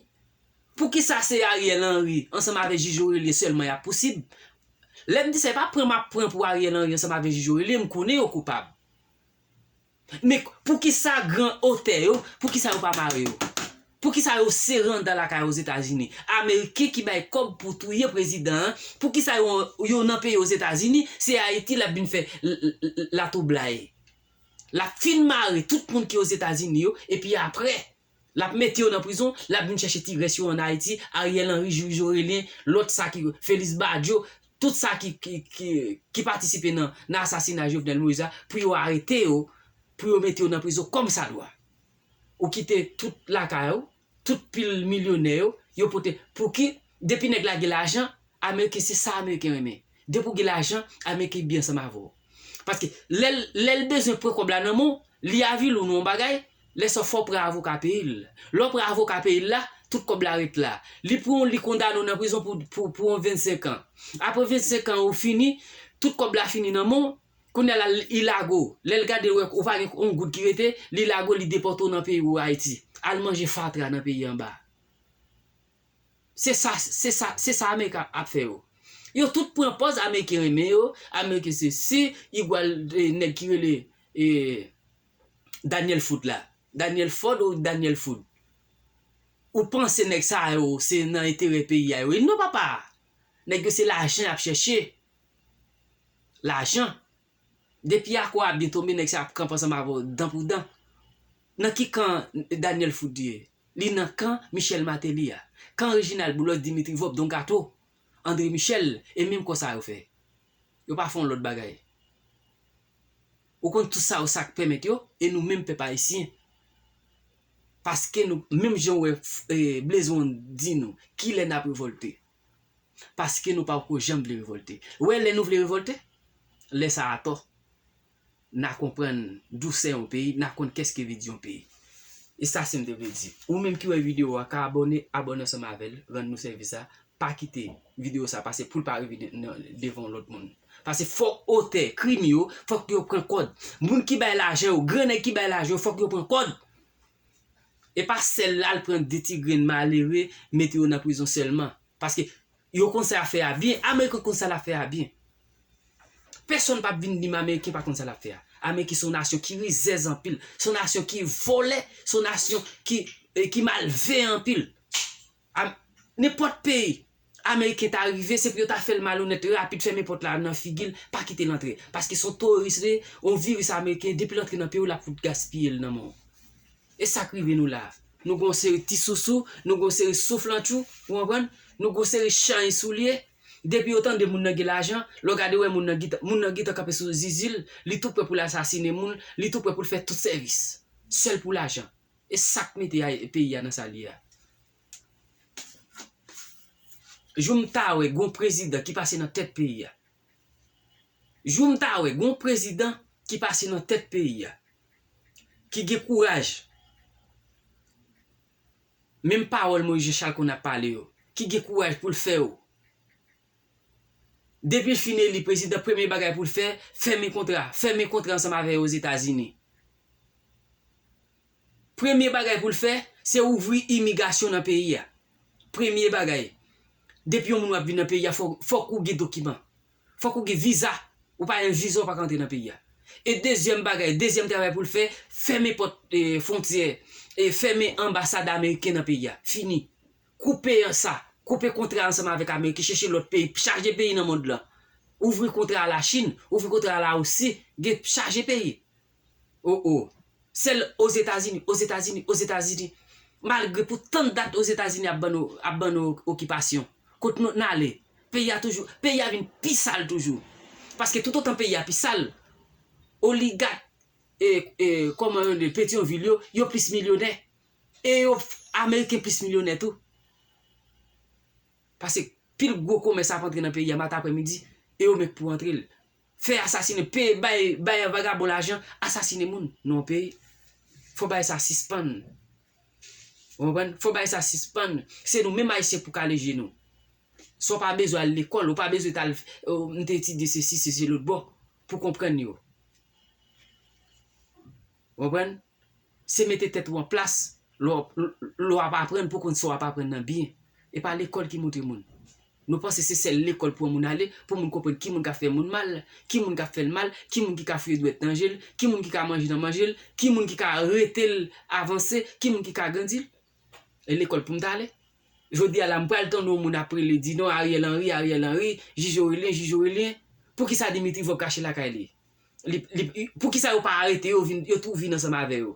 poukisa se Ariel Henry ansanm avè jij Orélien sèlman y ap pousib? Lè m di sa, e pa pran m ap pran pou Ariel Henry ansanm avè jij Orélien, m konnen yo koupab. Men poukisa gran otè yo, poukisa yo pa mare yo? Poukisa yo sere anndan lakay Ozetazini? Ameriken ki bay kòb pou touye prezidan an, poukisa yo, yo nan peyi Ozetazini, se Ayiti l ap vin fè l, l, l, latwoublay? L ap fin mare tout moun ki Ozetazini yo, epi apre, l ap mete yo nan prizon, l ap vin chèche ti rès yo ann Ayiti, Ariel Henry, Jules Orélien, lòt sa ki, Félix Badio, tout sa ki, ki, ki, ki patisipe nan, nan asasina Jovenel Moïse la, pou yo arete yo, pou yo mete yo nan prizon kòmsadwa. Ou kite tout lakay ou, tout pil milyonè yo, yo pote. Pouki, depi nèg la gen lajan, Ameriken, se sa Ameriken renmen. Depi w gen lajan, Ameriken byen ansanm avè w. Paske lè l, lè l bezwen pran kòb la nan men w, li avili w nan yon bagay, lè sa w fè w pran avoka peyi l. Lè w pran avoka peyi l la, tout kòb la ret la. Li pran w, li kondane w nan prizon pou, pou, pou yon vennsenk an. Apre vennsenk an ou fini, tout kòb la fini nan men w, kounye a la, li lage w. Lè l gade l wè ou pa gen yon goud ki rete, li lage w, li depòte w nan peyi w Ayiti. Al manje fatra nan peyi anba. Se sa, se sa, se sa Ameriken ap fè yo. Yo tout pran pòz Ameriken renmen yo, Ameriken sesi, igwal, eh, nèg ki rele, eh, Daniel Foot la. Daniel Ford ou Daniel Foot. Ou panse nèg sa yo se nan enterè peyi a yo ye? Non, papa! Nèg yo se lajan y ap chèche. Lajan. Depi akò a byen tonbe, nèg sa ap kanpe ansanm avè w dan pou dan. Nan ki kan Daniel Foot ye? Li nan kan Michel Martelly a. Kan Reginald Boulos, Dimitri Vorbe, Don Kato, André Michel, e menm kò sa yo fè. Yo pa fè yon lòt bagay. Ou konn tout sa yo, sa k pèmèt yo, e nou menm pèp ayisyen. Paske nou, menm jan w wè, eh, Blaze One di nou, kilè n ap revòlte? Paske nou pa ko janm vle revòlte. Wè, lè nou vle revòlte, lè sa atò, n a konprann dousè yon peyi, n a konn kès ki vle di yon peyi. E sa se m te vle di. Ou menm ki wè videyo a, ka abòne, abòne ansanm avè l, rann nou sèvis la. Pa kite videyo sa pase pou l pa rive de-, nan, devan yon lòt moun. Paske fòk otè krim yo, fòk yo pran kòd. Moun ki bay lajan yo, gran nèg ki bay lajan yo, fòk yo pran kòd. E pa sèl al pran de ti grenn malere, mete yo nan prizon sèlman. Paske yo konn sa y ap fè a byen. Ameriken konn sa l ap fè a byen. Pèsonn p ap vin di m Ameriken pa konn sa l ap fè a. Ameriken se yon nasyon ki rizèz anpil. Se yon nasyon ki vòlè. Se yon nasyon ki, eh, ki malveyan anpil. Am-, nenpòt peyi Ameriken ta rive, se pou yo ta fè l malonèt rapid, fèmen pòt la nan figi l, pa kite l antre. Paske se yon teworis li ye, yon viris Ameriken, depi l antre nan peyi w, l ap fout gaspiye l nan men w. E sa k rive nou la a. Nou gen yon seri ti sousou, nou gen yon seri souflantchou, ou konprann? Nou gen yon seri chay soulye. Depi yo tande moun nan gen lajan, lè w gade wè moun nan gentan, moun nan gentan kanpe sou zizi l, li tou prè pou l asasinen moun, li tou prè pou l fè tout sèvis. Sèl pou lajan. E sa k mete a, peyi a nan sa l ye a. Jou m ta wè gon prezidan ki pase nan tèt peyi a. Jou m ta wè gon prezidan ki pase nan tèt peyi a. Ki gen kouraj. Menm pawòl Moïse Jean Charles konn ap pale yo. Ki gen kouraj pou l fè yo. Depi l fin eli prezidan, premye bagay pou l fè, fèmen kontra. Fèmen kontra ansanm avè yo Ozetazini. Premye bagay pou l fè, se ouvri imigrasyon nan peyi a. Premye bagay. Depi yon moun w ap vin nan peyi a, fò, fòk ou gen dokiman. Fòk ou gen viza. Ou pa gen viza, ou pa ka antre nan peyi a. E dezyèm bagay, dezyèm travay pou l fè, fèmen pòt, eh, fwontyè, e fèmen anbasad ameriken nan peyi a. Fini. Koupe sa. Koupe kontra ansanm avèk Ameriken, chèche lòt peyi, chaje peyi nan mond lan. Ouvri kontra a Lachin, ouvri kontra a Larisi, gen chaje peyi. O, o. Sèl Ozetazini, Ozetazini, Ozetazini. Malgre pou tann dat Ozetazini ap ban nou, ap ban nou okipasyon. Kot nou n ale? Peyi a toujou, peyi a vin pi sal toujou. Paske toutotan peyi a pi sal, oligak, e, e, kòman yo rele, Petyonvil yo, yo plis milyonè. E yo, Ameriken plis milyonè tou. Paske pil gwo komès ap antre nan peyi a maten aprèmidi, e yo menm k pou antre l. Fè asasinen, peye, bay, bay vagabon lajan, asasinen moun nan yon peyi. Fò bagay sa sispann. Ou konprann? Fò bagay sa sispann. Se nou menm Ayisyen pou kale je nou. Sa w pa bezwen al lekòl, ou pa bezwen t al, oh, m te etidye sesi, sesi lòt bò, pou konprann yo. Ou konprann? Se mete tèt ou an plas, lè w, lè w ap aprann pou konn sa w ap aprann nan byen. E pa lekòl ki montre moun. Nou panse se sèl lekòl pou moun ale, pou moun konprann ki moun k ap fè moun mal, ki moun k ap fè l mal, ki moun ki ka fouye dwèt nan je l, ki moun ki ka manje nan manje l, ki moun ki ka rete l avanse, ki moun ki ka grandi l. E lekòl pou m t ale? Jodi a la, m pral tande yon moun ap rele, di non, Ariel Henry, Ariel Henry, jij Orelien, jij Orelien. Poukisa Dimitri Vorbe kache lakay li? Li, li, poukisa yo pa arete yo, vin, yo tou vin ansanm avè yo?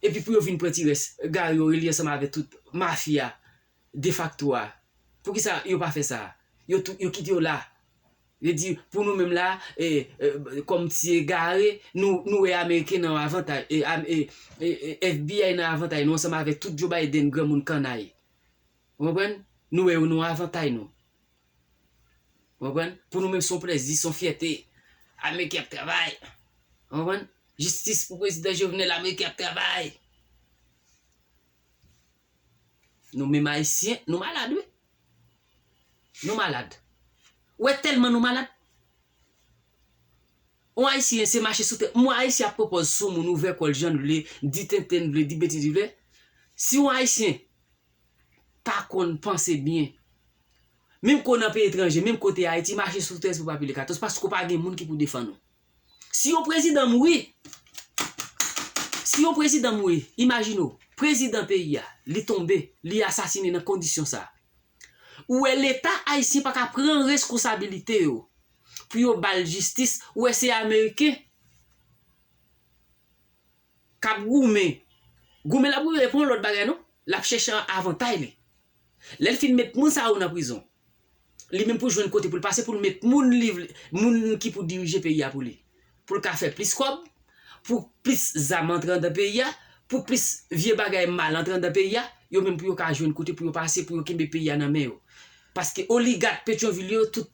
Epi pou yo vin pran ti rès Gary Orelien ansanm avè tout mafya defakto a. Poukisa yo pa fè sa? Yo tou, yo kite yo la. Yo di, pou nou menm la, e, e, kòm ti egare, nou, nou wè Ameriken nan avantay, e, am- e, e, e, F B I nan avantay nou ansanm avèk tout Joe Biden granmoun kannay. Ou konprann? Nou wè yo nan avantay nou. Ou konprann? Pou nou menm, se yon plèzi, se yon fyète. Ameriken ap travay. Ou konprann? Jistis pou prezidan Jovenel, Ameriken ap travay. Nou menm Ayisyen, nou malad, wi. Nou malad. Ou wè tèlman nou malad. Yon Ayisyen se mache sou tèt. Yon Ayisyen ap pran pòz sou moun, ouvè kò l jan l vle, di tenten l vle, di betiz li vle. Si yon Ayisyen pa konn panse byen, menm ke w nan peyi etranje, menm ke w te Ayiti, mache sou trèz pou pa pile katòz, paske w pa gen moun ki pou defann ou. Si yon prezidan mouri, si yon prezidan mouri, imajine w, prezidan peyi a, li tonbe, li asasine nan kondisyon sa. Ou wè Leta ayisyen pa ka pran reskonsabilite yo pou yo ba l jistis, ou wè se Ameriken k ap goumen. Goumen l ap goumen, e pa yon lòt bagay non. L ap chèche avantay li. Lè l fin met moun sa yo nan prizon, li menm pou jwenn kote pou l pase, pou l met moun li vle, moun ki pou dirije peyi a pou li. Pou l ka fè plis kòb, pou plis zam antre anndan peyi a, pou plis vye bagay mal antre anndan peyi a, yo menm pou yo ka jwenn kote pou yo pase, pou yo kenbe peyi a nan men yo. Paske oligak Petyonvil yo, tout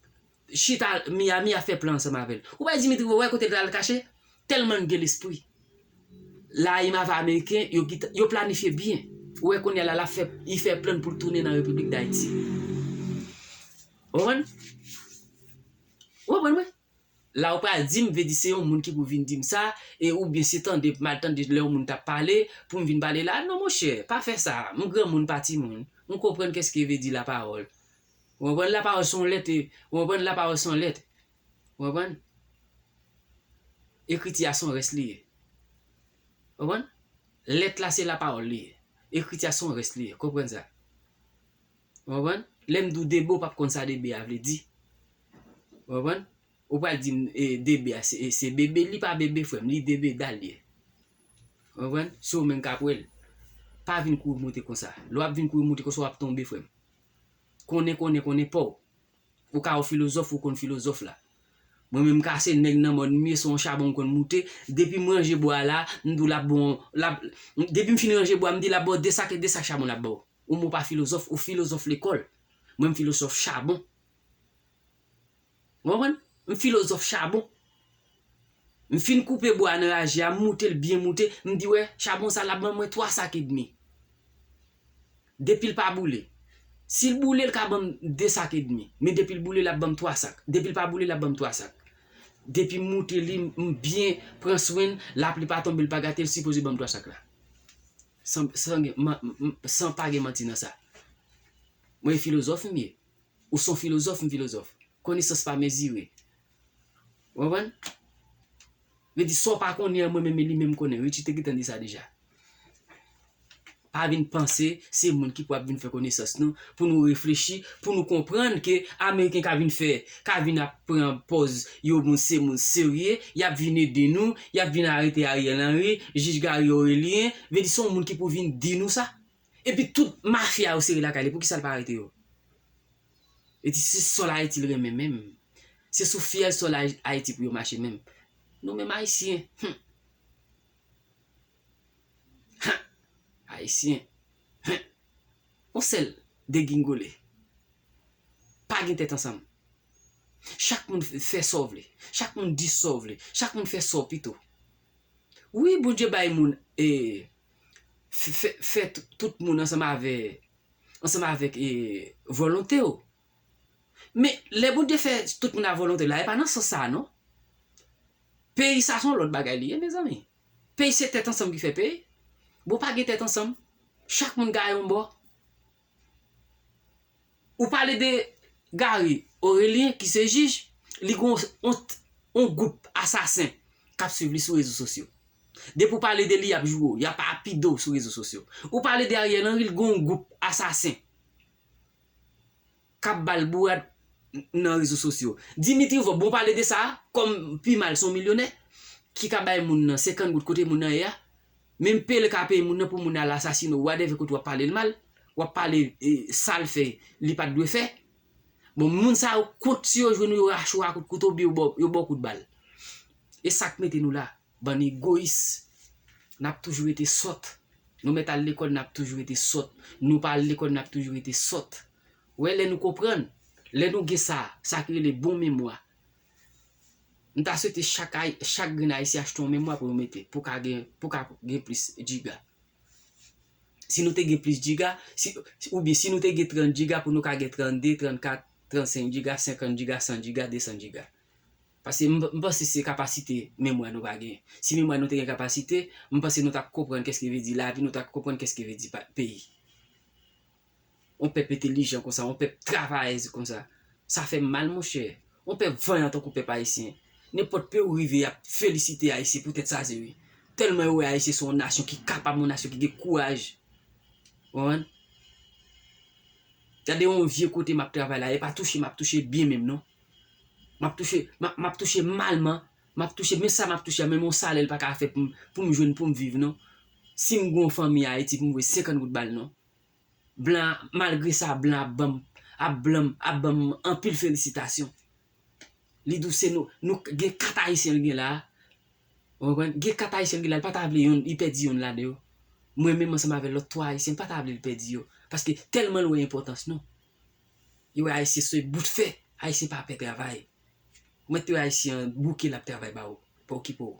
chita Miami ap fè plan ansanm avè l. Ou pa wè Dimitri, ou wè kote l al kache? Tèlman l gen lespri. La, li m avè Ameriken, yo, yo planifye byen. Ou wè kounye a la, l ap fè, li fè plan pou l tounen nan Repiblik Dayiti. Ou konprann? Ou konprann mwen? La, ou pral di m, vle di se yon moun ki pou vin di m sa, e oubyen se tande, m al tande lè yon moun t ap pale, pou m vin pale la. Non, monchè, pa fè sa. M granmoun, pa timoun. M konprann kèske vle di lapawòl. Ou konprann? Lapawòl se yon lèt, e, ou konprann? Lapawòl se yon lèt. Ou konprann? Ekriti a se yon rès li ye. Ou konprann? Lèt la se lapawòl li ye. Ekriti a se yon rès li ye. Konprann sa. Ou konprann? Lè m di w debe, w p ap konn sa debe a vle di. Ou konprann? Ou pral di m, e, debe a se, e, se bebe, li pa bebe, frè m, li debe dal ye. Ou konprann? Se ou menm k ap wè l. Pa vin kouri moute konsa. Lè w ap vin kouri moute konsa, w ap tonbe, frè m. Konnen, konnen, konnen pa w. Ou ka yon filozòf, ou konn filozòf la. Mwen menm, m ka se nèg nan mòn m ye, se yon chabon m konn moute. Depi m ranje bwa la, m di w l ap bon, l ap, depi m fin ranje bwa, m di l ap bon de sak, e de sak chabon l ap ba w. Ou menm ou pa filozòf, ou filozòf lekòl. Mwen, m filozòf chabon. Ou konprann? M filozòf chabon. M fin koupe bwa nan raje a, m moute l byen moute, m di, wè, chabon sa l ap ban mwen twa sak edmi. Depi l pa boule. Si l boule, l ka ban m de sak edmi. Men depi l boule, l ap ban m twa sak. Depi l pa boule, l ap ban m twa sak. Depi m moute li, m, m byen pran swen l, lapli pa tonbe, l pa gate, l sipoze ban m twa sak la. San, san gen, man, m, san pa gen manti nan sa. Mwen filozòf m ye. Ou se yon filozòf, m filozòf. Konesans pa mezire. Ou konprann? Vle di, sa w pa konnen an, mwen menm e li menm konnen. Richie te gentan di sa deja. Pa vin panse se moun ki pou ap vin fè konesans nou, pou nou reflechi, pou nou konprann ke Ameriken ka vin fè, ka vin ap pran pòz yo moun se moun serye, y ap vin ede nou, y ap vin arete Ariel Henry, jij Gary Orelien, vle di se yon moun ki pou vin di nou sa. Epi tout mafya yo sere lakay li, poukisa l pa arete yo? Li di se sòl Ayiti l renmen menm. Se sou fyèl sòl Ay- Ayiti pou yo mache menm. Nou menm Ayisyen, hmm. Huh. Ayisyen, huh. Yon sèl degingole. Pa gen tèt ansanm. Chak moun f- fè sa w vle. Chak moun di sa w vle. Chak moun fè sa w pito. Wi, Bondye bay moun, e, f- fè, fè t- tout moun ansanm avè, ansanm avèk, e, volonte w. Men, lè Bondye fè tout moun a volonte l la, e pa nan sans sa a, non. Peyi sa se yon lòt bagay li ye, mezanmi. Peyi se tèt ansanm ki fè peyi. Bon, pa gen tèt ansanm. Chak moun gaye yon bò. Ou pale de Gary Orelien ki se jij, li gon yon, yon gwoup asasen k ap swiv li sou rezo sosyo. Depi w pale de li, y ap joure w, y ap apide w sou rezo sosyo. Ou pale de Ariel Henry, l gen yon gwoup asasen k ap ba l bourad nan rezo sosyo. Dimitri Vorbe, bon, pale de sa, kòm pi mal se yon milyonè ki ka bay moun nan senkant goud kote moun nan ye a. Menm peye l ka peye moun nan pou moun nan al asasine w, whatever, kote w ap pale l mal, w ap pale, e, sa l fè, li pa t dwe fè. Bon, moun sa yo, kont si yo jwenn ou, yo rache w a kout kouto, oubyen yo ba w, yo ba w kout bal. E sa k mete nou la. Bann egoyis. N ap toujou rete sòt. Nou mèt al lekòl, n ap toujou rete sòt. Nou pa al lekòl, n ap toujou rete sòt. Ou wè, lè nou konprann, lè nou gen sa, sa ki rele bon memwa. M ta swete chak Ay-, chak grenn Ayisyen achte yon memwa pou yo mete, pou ka gen, pou ka gen plis jiga. Si nou te gen plis jiga, si, oubyen si nou te gen trant jiga, pou nou ka gen trannde, trannkat, trannsenk jiga, senkant jiga, san jiga, desan jiga. Paske m, m panse se kapasite memwa nou pa gen. Si memwa nou te gen kapasite, m panse nou t ap konprann kèske vle di lavi, nou t ap konprann kèske vle di pa, peyi. Yon pèp entelijan konsa, yon pèp travayèz konsa. Sa fè m mal, monchè. Yon pèp vanyan tankou pèp ayisyen. Nenpòt peyi w rive, y ap felisite Ayisyen poutèt sa se wi. Tèlman yo wè Ayisyen se yon nasyon ki kapab, yon nasyon ki gen kouraj. Ou konprann? Gade yon vye kote m ap travay la, e pa touche m ap touche byen menm non. M ap touche, m ap, m ap touche malman, m ap touche, men sa m ap touche a, menm yon salè l pa ka fè pou m, pou m jwenn pou m viv non. Si m gen yon fanmi Ayiti pou m voye senkant goud ba l non. Blan, malgre sa, blan ap ban m, ap blan m, ap ban m anpil felisitasyon. Li di w se nou, nou gen kat Ayisyen l gen la a. Ou konprann? Gen kat Ayisyen l gen la, li pa ta vle yonn, li pèdi yonn ladan yo. Mwen menm ansanm avè lòt twa Ayisyen, m pa ta vle l pèdi yo. Paske tèlman l wè enpòtans nou. Li wè Ayisyen se bout fè, Ayisyen pa pè travay. Ou mèt wè Ayisyen an bouke l ap travay ba ou, pa okipe w.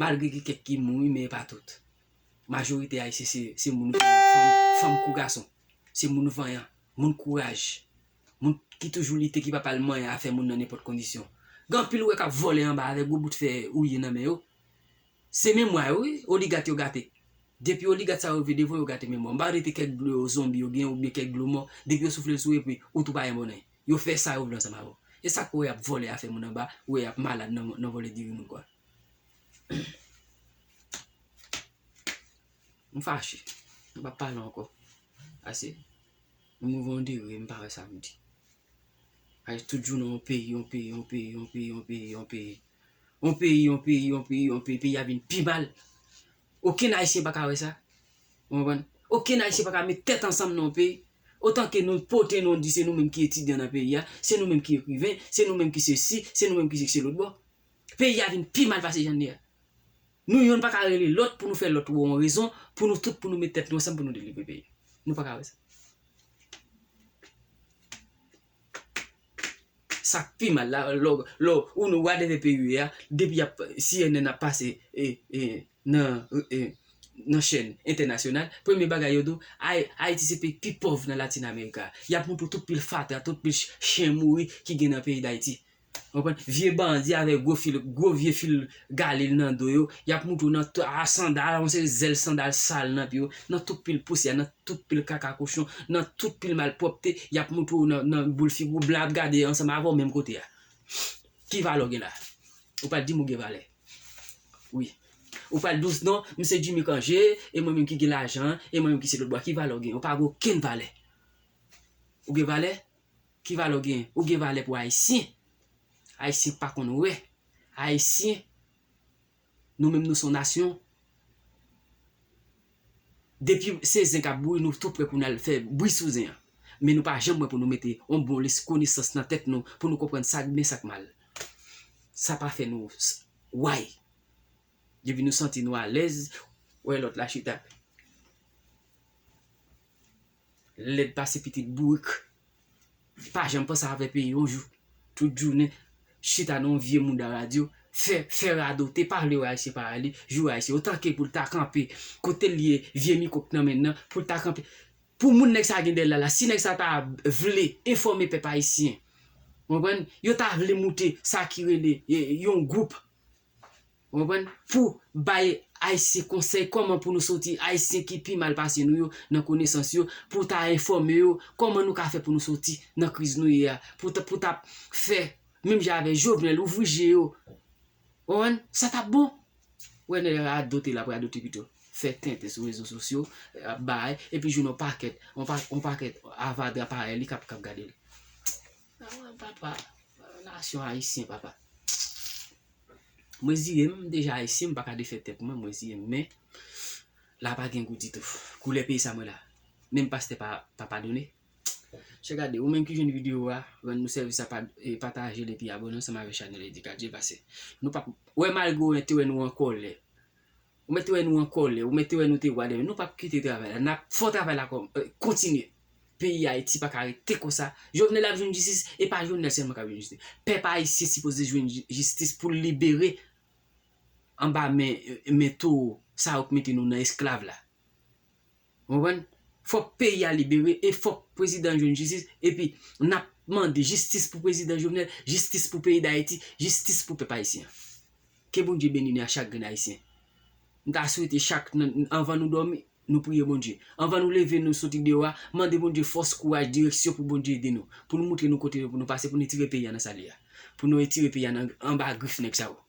Malgre gen kèk ki mouri, men e pa tout. Majorite Ayisyen se, se moun fanm, fanm kou gason. Se moun vanyan, moun kouraj. Moun ki toujou lite, ki pa pral manyen afè moun nan nenpòt kondisyon. Gen anpil ou wè k ap vòlè anba avèk gwo bout fè ou ye nan men yo. Se memwa yo wi, oligat yo gate. Depi oligat sa yo rive devan yo gate memwa. M pa rete kèk dlo yo zonbi yo gen oubyen kèk dlo mò. Depi yo soufle l sou epi ou tou pa gen mòn. Yo fè sa yo vle ansanm avè w. E sa k wè y ap vòlè afè moun anba, ou wè y ap malad nan, nan vòlè diri moun kwa. M fache. M p ap pale ankò. Ase. M rive yon degre, m pa wè sa m di. Ay, tout jounen yon peyi, yon peyi, yon peyi, yon peyi, yon peyi, yon peyi. Yon peyi, yon peyi, yon peyi, yon peyi, yon peyi, peyi a vin pi mal. Okenn Ayisyen pa ka wè sa. Ou konprann? Okenn Ayisyen pa ka met tèt ansanm nan yon peyi. Otan ke nou pote non di se nou menm ki etidyan nan peyi a, se nou menm ki ekriven, se nou menm ki sesi, se nou menm ki sesi lòt bò. Peyi a vin pi mal pase jan l ye a. Nou yonn pa ka rele lòt pou nou fè lòt wè yon rezon, pou nou tout pou nou met tèt nou ansanm pou nou delivre peyi. Nou pa ka wè sa. Sa k pi mal la, lò, lò, ou nou whatever peyi w ye a, depi y ap, C N N ap pase, e, e, nan, e, nan chèn entènasyonal, premye bagay yo di w, Ay-, Ayiti se peyi ki pi pòv nan Latin Amerika. Y ap montre w tout pil fatra, tout pil ch-, chen mouri ki gen nan peyi Dayiti. Ou konprann? Vye bandi avèk gwo fil, gwo vye fil galil nan do yo. Y ap montre w nan t-, a sandal, yon seri zèl sandal sal nan pye yo, nan tout pil pousyè, nan tout pil kaka kochon, nan tout pil malpwòpte, y ap montre w nan, nan boul figi w, blan ap gade ansanm avè w menm kote a. Ki valè w gen la? Ou pral di m ou gen valè. Wi. Ou pral di w non, m se Jimmy Cangé, e mwen menm ki gen lajan, e mwen menm ki se lòt bò. Ki valè w gen? Ou pa gen okenn valè. Ou gen valè? Ki valè w gen? Ou gen valè pou Ayisyen. Ayisyen pa konn wè. Ayisyen, nou menm nou se yon nasyon. Depi se zen k ap bouyi, nou tou prè pou n al fè bri sou zen an. Men nou pa janm wè pou nou mete yon bon lis-, konesans nan tèt nou, pou nou konprann sa k byen, sa k mal. Sa pa fè nou s-, way. Depi nou santi nou alèz, wè lòt la chita. Lèd pase pitit bourik. Pa janm panse avè peyi yon jou. Tout jounen, chita nan yon vye mouda radyo, fè, fè radote, pa vle wè Ayisyen parèy li, joure Ayisyen. Otan ke pou l ta kanpe, kote l ye, vye mikwo k nan men l nan, pou l ta kanpe. Pou moun nèg sa gen dèyè l la, la, si nèg sa ta vle enfòme pèp ayisyen, ou konprann? Yo ta vle moute sa ki rele, e, yon gwoup. Ou konprann? Pou bay Ayisyen konsèy kòman pou nou soti, Ayisyen ki pi mal pase nou yo nan konesans yo, pou ta enfòme yo kòman nou ka fè pou nou soti nan kriz nou ye a, pou ta, pou ta fè menm jan avè Jovenel, ouvri je yo. Ou konprann? Sa t ap bon. Ou wè nèg radote la, radote pito. Fè tenten sou rezo sosyo, ap bay, epi jwenn yon pakèt, yon pa, yon pakèt avadra parèy li k ap, k ap gade l. Ah, papa, nasyon ayisyen, papa. Mwen ziye m, m deja ayisyen, m pa ka defèt tèt mwen, mwen ziye m, men la pa gen gou ditou. Koulè peyi sa mwen la. Menm pastè pa, pa padone. Chè gade, ou menm ki jwenn videyo a, rann nou sèvis a pa, e, pataje l epi abòne ansanm avèk chanèl Eddy K J pase. Nou p ap, wè malgre w te wè nou an kòlè. Ou mèt te wè nou an kòlè, ou mèt te wè nou te whatever. Nou p ap kite travay la. N ap fè travay la kòm, e, kontinye. Peyi Ayiti pa ka rete konsa. Jovenel ap jwenn jistis, e pa Jovenel sèlman k ap jwenn jistis. Pèp ayisyen sipoze jwenn ji-, jistis pou l libere anba men, men towo sa yo k mete nou nan esklav la. Ou konprann? Fòk peyi a libere e fòk prezidan jwenn jistis. Epi, n ap mande jistis pou prezidan Jovenel, jistis pou peyi Dayiti, jistis pou pèp ayisyen an. Ke Bondye beni nou a chak grenn ayisyen. M ta swete chak nan, anvan nou dòmi, nou priye Bondye. Anvan nou leve nou soti deyò a, mande Bondye fòs, kouraj, direksyon pou Bondye ede nou. Pou nou moutre nou kote pou nou pase, pou nou retire peyi a nan sa l ye a. Pou nou retire peyi a nan, anba grif nèg sa yo.